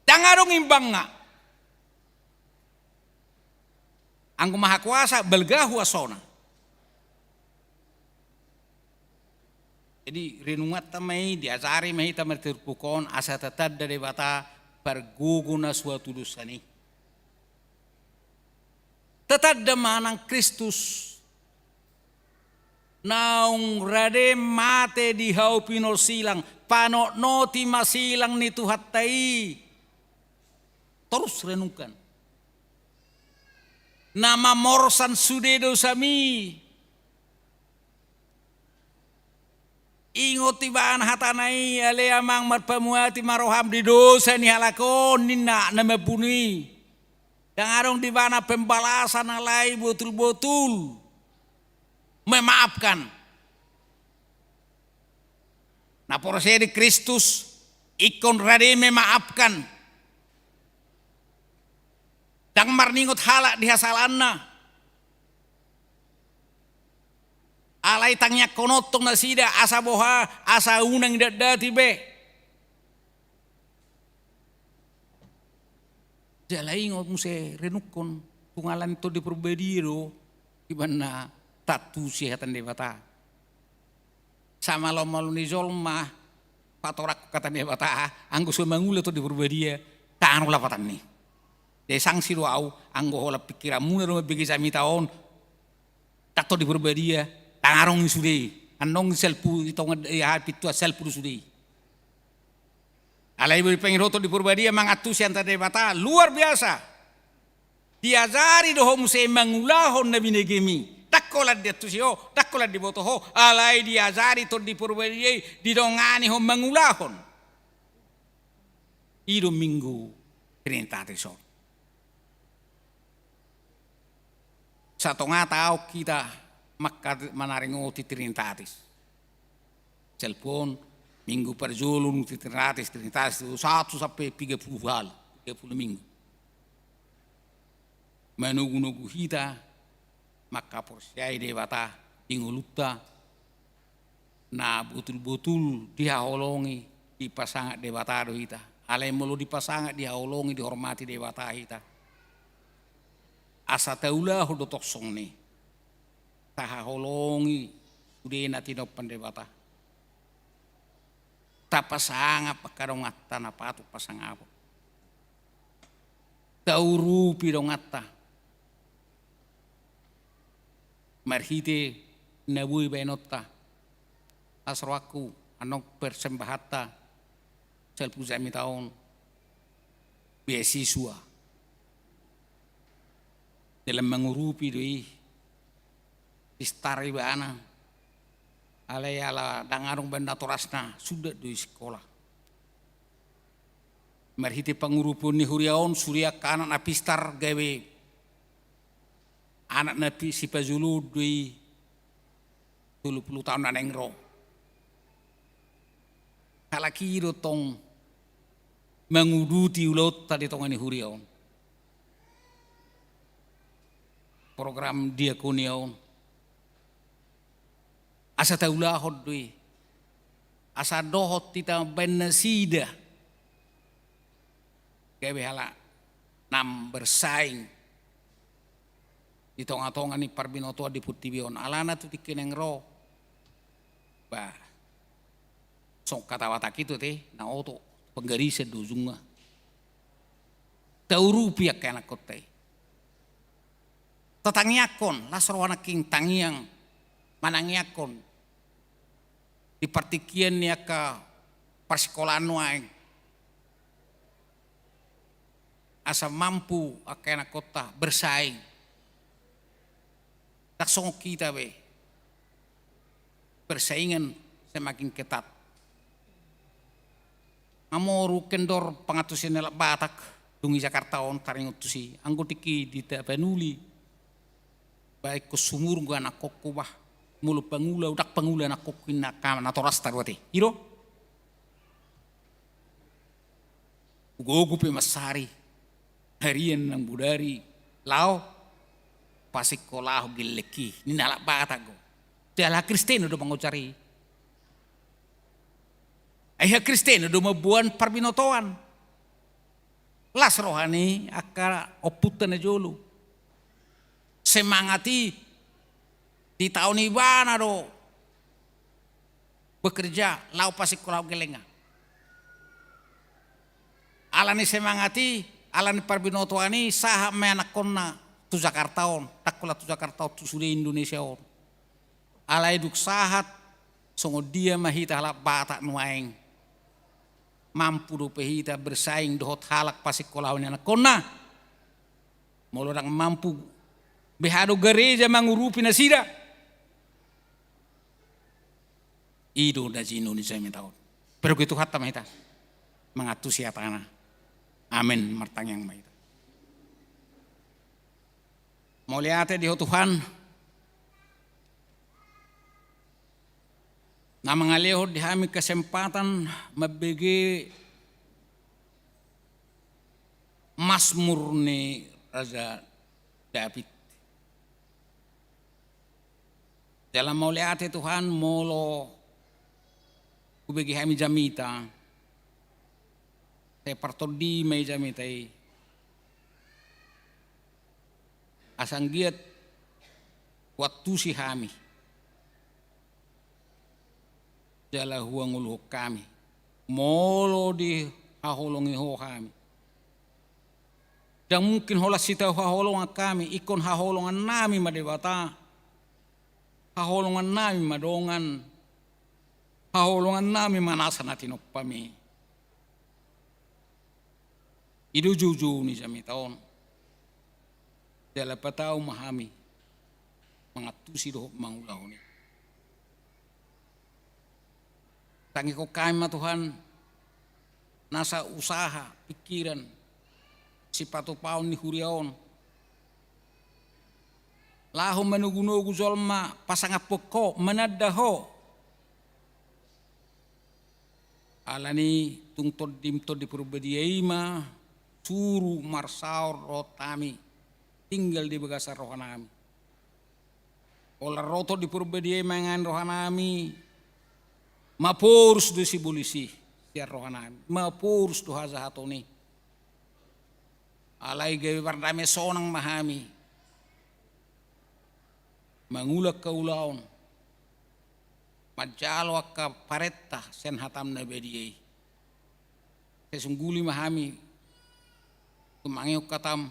Ndang adong imbangna. Anggo Maha Kuasa, balga huasona. Jadi renunganta ma i, diajari ma hita marhite turpuk on, asa tatanda Debata pargogo na so hatudosan i. Tatanda ma nang Kristus naung rade mate di hau pinarsilang, panotnoti ma silang ni Tuhanta i. Torus renungkan. Na mamorsan sude dosami. Ingot ibana hatana i, ale Amang, marpamuati ma roham di dosa ni halak on, ninna na mambunu i. Ndang adong di ibana pembalasan, alai botul-botul memaafkan. Na porsea di Kristus ingkon rade memaafkan. Ndang marningot halak di hasalaanna. Alai tangiangkon tong nasida asa boha, asa unang idatdati be. Jala ingot muse renungkon, tung ala ni Tondi Porbadia do ibana tantusi hata ni Debata. Samalo-malo ni jolma patorang hata ni Debata, anggo so mangula Tondi Porbadia, tano lapatanni. Jadi sangsi do au, anggo holan pingkiranmuna do mambege jamita on, tantu Tondi Porbadia, tangarong i sude i. Annon salpu i tonga, i aha, pintu salpu do sude i. Alai boi pangidoton Tondi Porbadia mangantusi hata ni Debata, luar biasa. Diajari do ho muse mangulahon na binegemi. Ndang holan diantusi ho, ndang holan diboto ho, alai diajari Tondi Porbadia i, didongani ho mangulahon. I do Minggu Trinitatis on. Satonga taon hita mangka-, manaringoti Trinitatis. Salpu on, minggu parjolo nunga Trinitatis, Trinitatis, satu sampe piga pulu hali, piga pulu minggu. Manogu-nogu hita mangkaporseai Debata di ngolunta, na botul-botul dihaholongi, dipasangap Debata do hita. Alai molo dipasangap, dihaholongi, dihormati Debata hita, asa taulahon do tong songon i. Tahaholongi sude na tinompa Debata. Tapasangap angka donganta na patut pasangapon. Taurupi donganta marhite na boi baenonta. Las rohangku, annon persembahanta salpu jamita on, beasiswa. Dalam mangurupi do i, pistar ibana. Alai ala ndang adong baen natorasna, sundat do i sikola. Marhite pangurupion ni huria on, sude angka anak na pistar gabe anak na pi-, sipajolo do i tolu pulu taon na naeng ro. Halak i do tong manguduti ulaonta di tonga ni huria on. Program diakonia on. Asa taulahon do i. Asa dohot hita baen nasida gabe halak na bersaing di tonga-tonga ni parbinotoan di portibi on. Alana tu tingki naeng ro, bah, songon hata Batak i tu ate, na oto, panggarisan do ujungna. Taurupi angka ianakkonta i. Tatangiangkon, las roha nangkin tangiang manangiangkon di partingkian ni angka parsikolahan nuaeng. Asa mampu angka ianakkonta bersaing. Ndang songon hita be. Persaingan semakin ketat. Amoru kendor pangantusion ni halak Batak, dung i Jakarta on taringot tusi, anggo tingki di Tapanuli, baen ingkon sumurung anakkon bah, molo pangula, ndang pangula anakkon inna angka natorasta do ate. I do. Ugogo pe mansari, harian nang bodari, laho pasikkolahon gellengki, ninna halak Batak do. Te ala Kristen do mangojar i. Ai hakristenon do mamboan parbinotoan. Las roha ni angka ompunta na jolo. Semangat i ditaon ibana do bekerja, laho pasikkolahon gellengna. Ala ni semangat i, ala ni parbinotoan i, sahat ma anakkonna tu Jakarta on, ndang holan tu Jakarta on, tu sude Indonesia on. Alai dung sahat, songon dia ma hita halak Batak nuaeng mampu dope hita bersaing dohot halak pasingkolahon ni anakkonna. Molo ndang mampu be hita do gareja mangurupi nasida, i do na jinui ni jamita on. Pargogoi Tuhanta ma hita mangantusi hatana. Amen. Martangiang ma hita. Mauliate di Ho Tuhan, na mangalehon di hami kesempatan mambege Masmur ni Raja Daud. Jala mauliate Tuhan, molo hubege hami jamita, sai partondi ma i jamita i. Asa anggiat huantusi hami jala huangoluhon hami, molo dihaholongi Ho hami. Ndang mungkin holan sitau haholongan hami, ingkon haholongannami ma Debata. Haholongannami ma dongan. Haholongannami ma nasa na tinompami. I do joujou ni jamita on. Jala patau ma hami mangantusi dohot mangulahon i. Tangihon hami ma Tuhan nasa usaha, pikiran, sipatupaon ni huria on, laho manogunogu jolma pasangaphon Ho, mananda Ho. Alani tung Tondim Tondi Porbadia i ma suru marsaor dohot hami, tinggal di bagasan rohanami. Holan ro Tondi Porbadia i mangeani rohanami, maporus do sibolis i sian rohanami, maporus do hajahaton i. Alai gabe mardame sonang ma hami mangula angka ulaon, manjalo angka parenta sian hatam na badia i. Sai sungguli ma hami tumangihon hatam,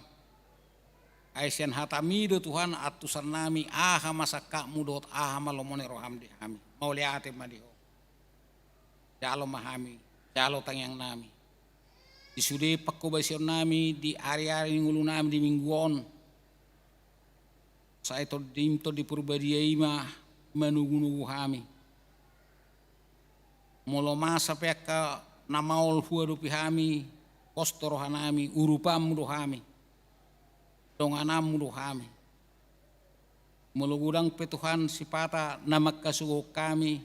ai sian hatam i do Tuhan antusannami aha ma sangkapmu dohot aha ma lomo ni roham di hami. Mauliate ma di Ho. Jalo ma hami, jalo tangiangnami. Di sude pangkobasionnami di ariari ni ngolunami di minggu on, sai Tondim Tondi Porbadia i ma manogunogu hami. Molo masa pe angka na maol huadopi hami, pos do rohanami, urupanmu do hami, dongananmu do hami. Molo godang pe Tuhan sipata na mangkasuguhon hami,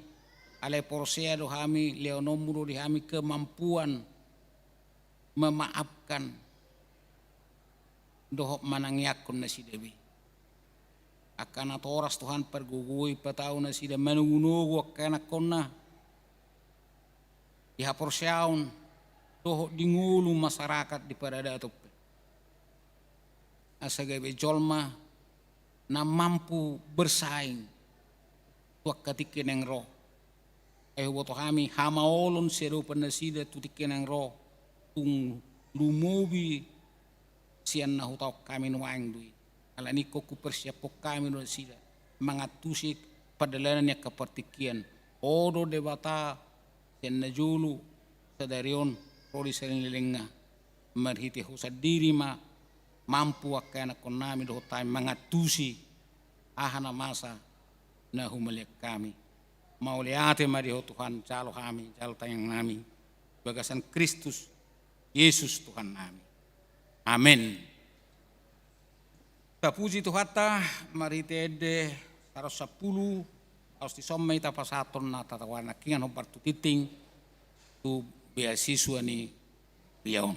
alai porsea do hami, lehononmu do di hami kemampuan memaafkan dohot manangiangkon nasida be. Angka natoras Tuhan, pargogoi, patau nasida manogunogu angka anakkonna di haporseaon dohot di ngolu masyarakat di paradaton pe. Asa gabe jolma na mampu bersaing tu angka tingki naeng ro. Ai huboto hami hamaolon siadopan nasida tu tingki naeng ro, tung lumobi sian na hutaon hami nuaeng do i. Alani ingkon hupersiaphon hami do nasida mangantusi pardalanan ni angka partingkian. Ho do Debata sian na jolo, sadari on, ro di saleleng lelengna. Marhite Ho sandiri ma mampu angka anakkonnami dohot hami mangantusi aha na masa na humaliang hami. Mauliate ma di Ho Tuhan, jalo hami, jalo tangiangnami bagasan Kristus Jesus Tuhannami. Amen. Tapuji Tuhanta, marhite ende saratus sampulu, laos dison ma hita pasahathon na tatahuan nangkiningan hombar tu tingting, tu beasiswa ni huria on.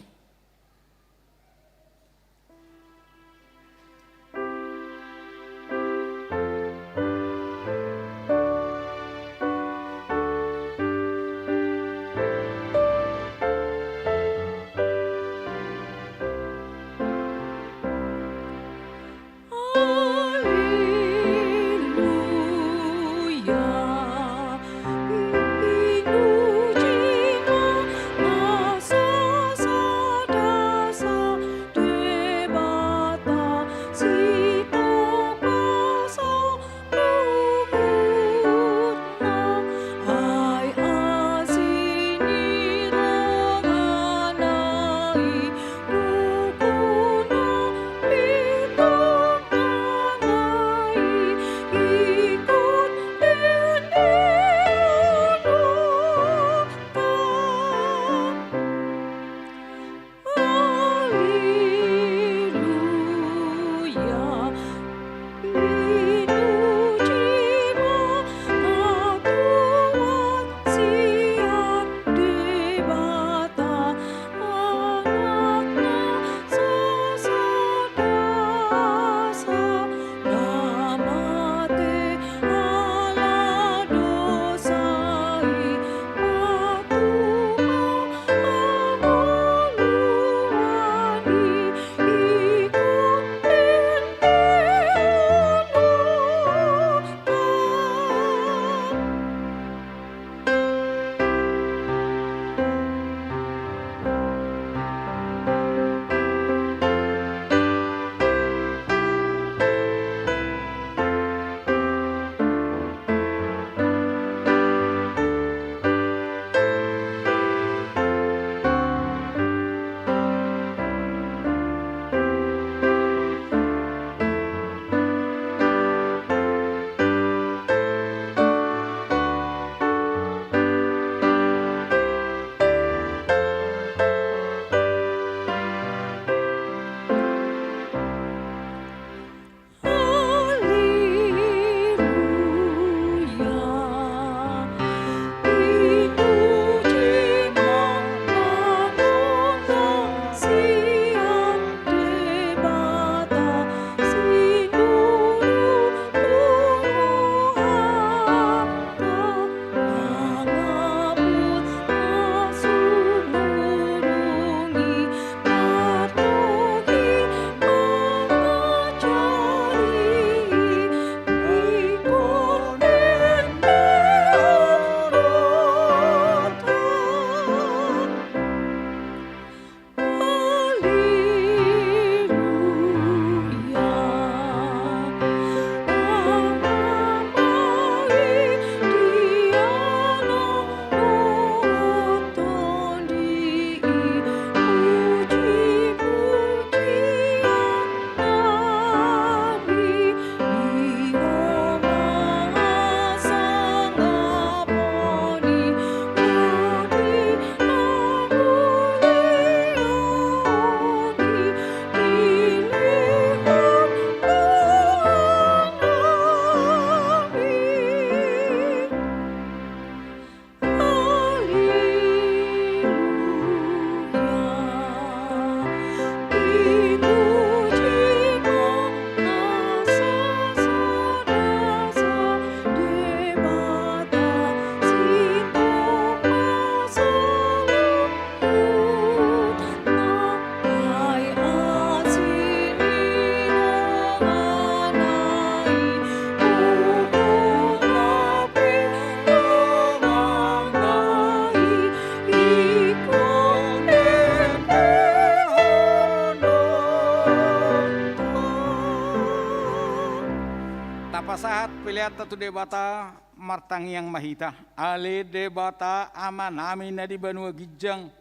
Pasahat peleanta tu Debata, martangiang ma hita. Ale Debata Amanami na di banua ginjang,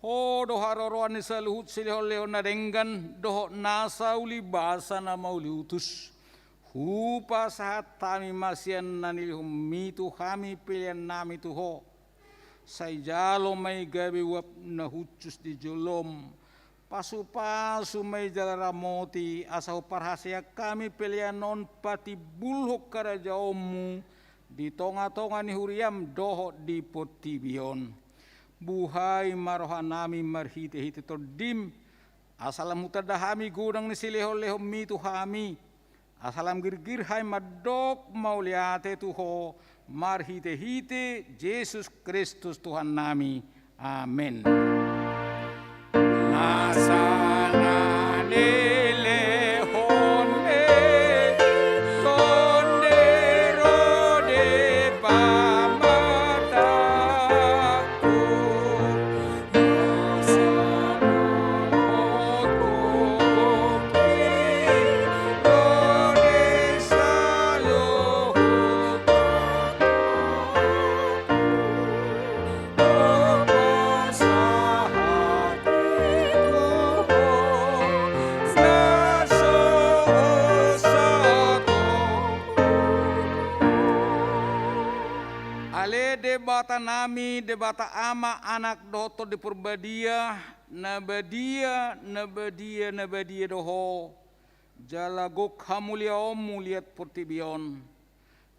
Ho do haroroan ni saluhut silehonlehon na denggan dohot nasa ulibasa na mauliutus. Hupasahat hami ma sian na nilehonMi tu hami peleannami tu Ho. Sai jalo ma i gabe uap na hushus di joloM. Pasupasu ma i jala ramoti, asa huparhaseang hami pelean on patimbulhon harajaonMu di tongatonga ni huriaM dohot di portibi on. Buhai ma rohanami marhitehite TondiM, asa lam hutanda hami godang ni silehonlehonMi tu hami, asa lam girgir hami mandok mauliate tu Ho, marhitehite Jesus Kristus Tuhannami. Amen. Nasa na nilehon ni Tondi ro di pamatangku, nasa na hugokhon i ro di saluhut Ale Debatanami, Debata Ama, Anak dohot Tondi Parbadia, na badia, na badia, na badia do Ho, jala gok hamuliaonMu liat portibi on.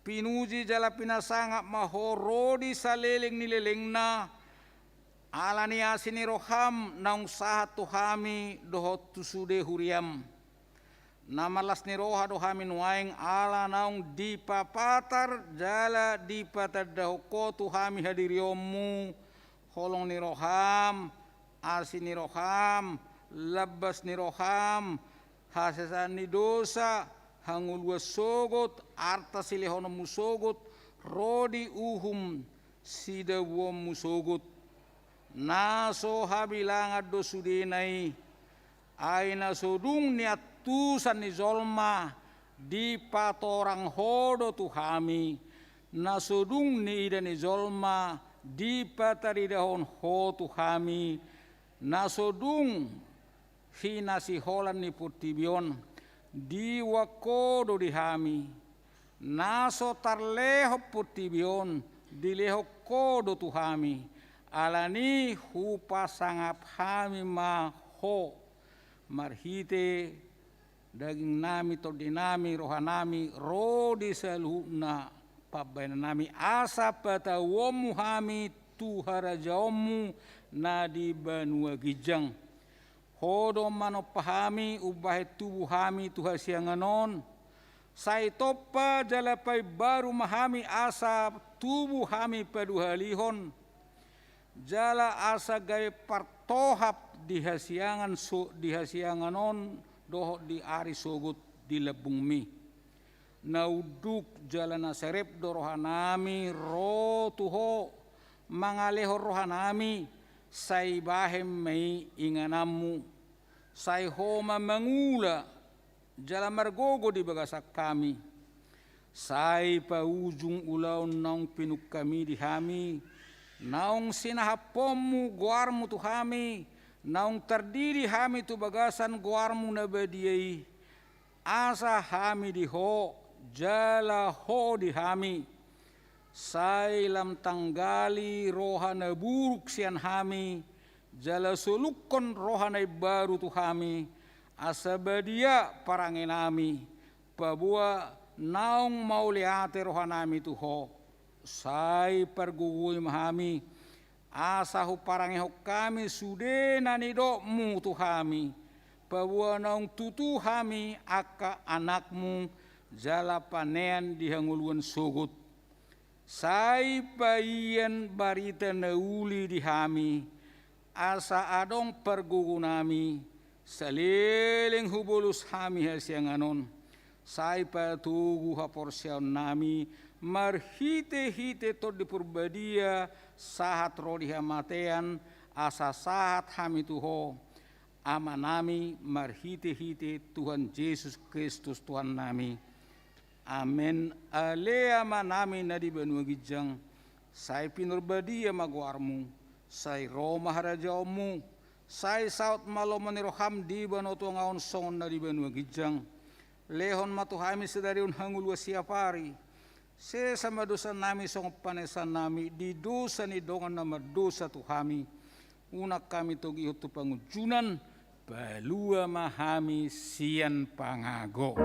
Pinuji jala pinasangap ma Ho ro di saleleng ni lelengna, ala ni asi ni rohaM naung sahat tu hami dohot tu sude huriaM. Na marlas ni roha do hami nuaeng ala naung dipapatar jala dipatandahon Ho tu hami hadirionMu, holong ni rohaM, asi ni rohaM, lambas ni rohaM, hasesaan ni dosa, hangoluan sogot, arta silehononMu sogot, ro di uhum sidabuonMu sogot. Na so habilangan do sudena i, ai na so dung niantusan ni jolma dipatorang Ho do tu hami, na so dung niida ni jolma dipataridahon Ho tu hami, na so dung hinasiholan ni portibi on diuak Ho do di hami, na so tarlehon portibi on dilehon Ho do tu hami, ala ni i hupasangap hami ma Ho marhite dagingnami, tondinami, rohanami, ro di saluhutna pambahenannami, asa patauonmu hami tu harajaonmu na di banua ginjang. Ho do manompa hami umbahen tubu hami tu hasiangan on. Sai tompa jala paimbaru ma hami asa tubu hami paduahalihon, jala asa gabe partohap di hasiangan so-, di hasiangan on dohot di ari sogot di lambungmi. Na unduk jala na serep do rohanami ro tu Ho, mangalehon rohanami, sai bahen ma i ingananmu. Sai Ho ma mangula jala margogo di bagasan hami. Sai paujung ulaon naung pinungkami di hami, naung sinahaphonmu goarmu tu hami, naung tardidi hami tu bagasan goarmu na badia i, asa hami di Ho, jala Ho di hami. Sai lam tanggali roha na buruk sian hami, jala solukhon roha na imbaru tu hami, asa badia parangenami, paboa naung mauliate rohanami tu Ho. Sai pargogoi ma hami, asa huparangehon hami sude na nidokmu tu hami, paboa naung tutu hami angka anakmu, jala panean di hangoluan sogot. Sai paian barita na uli di hami, asa adong pargogonami, saleleng hubolus hami hasiangan on. Sai patogu haporseaonnami, marhitehite Tondi Parbadia, sahat ro di hamatean, asa sahat hami tu Ho, Amanami, marhitehite Tuhan Jesus Kristus Tuhannami. Amen. Ale Amanami na di banua ginjang, sai pinarbadia ma goarmu, sai ro ma harajaonmu, sai saut ma lomo ni roham di banua tonga on songon na di banua ginjang. Lehon ma tu hami sadari on hangoluan siapari. Sesa ma dosanami songon panesanami di dosa ni dongan na mardosa tu hami. Unang hami togihon tu pangunjunan, palua ma hami sian pangago.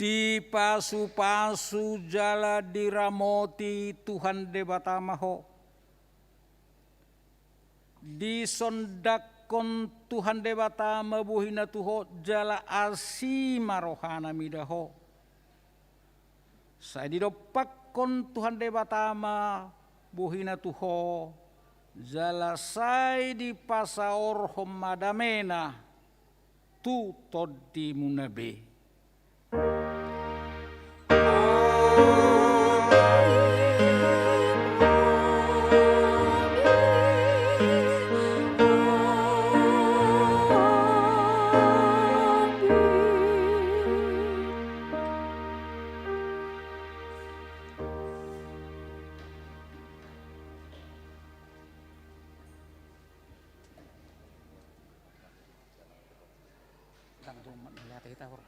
Dipasupasu jala diramoti Tuhan Debata ma ho. Disondangkon Tuhan Debata ma bohina tu ho jala asi ma rohana mida ho. Sai didompakkon Tuhan Debata ma bohina tu ho, jala sai dipasaorhon ma damena tu tondimuna be. Ndang jolo melihat kita, Bro.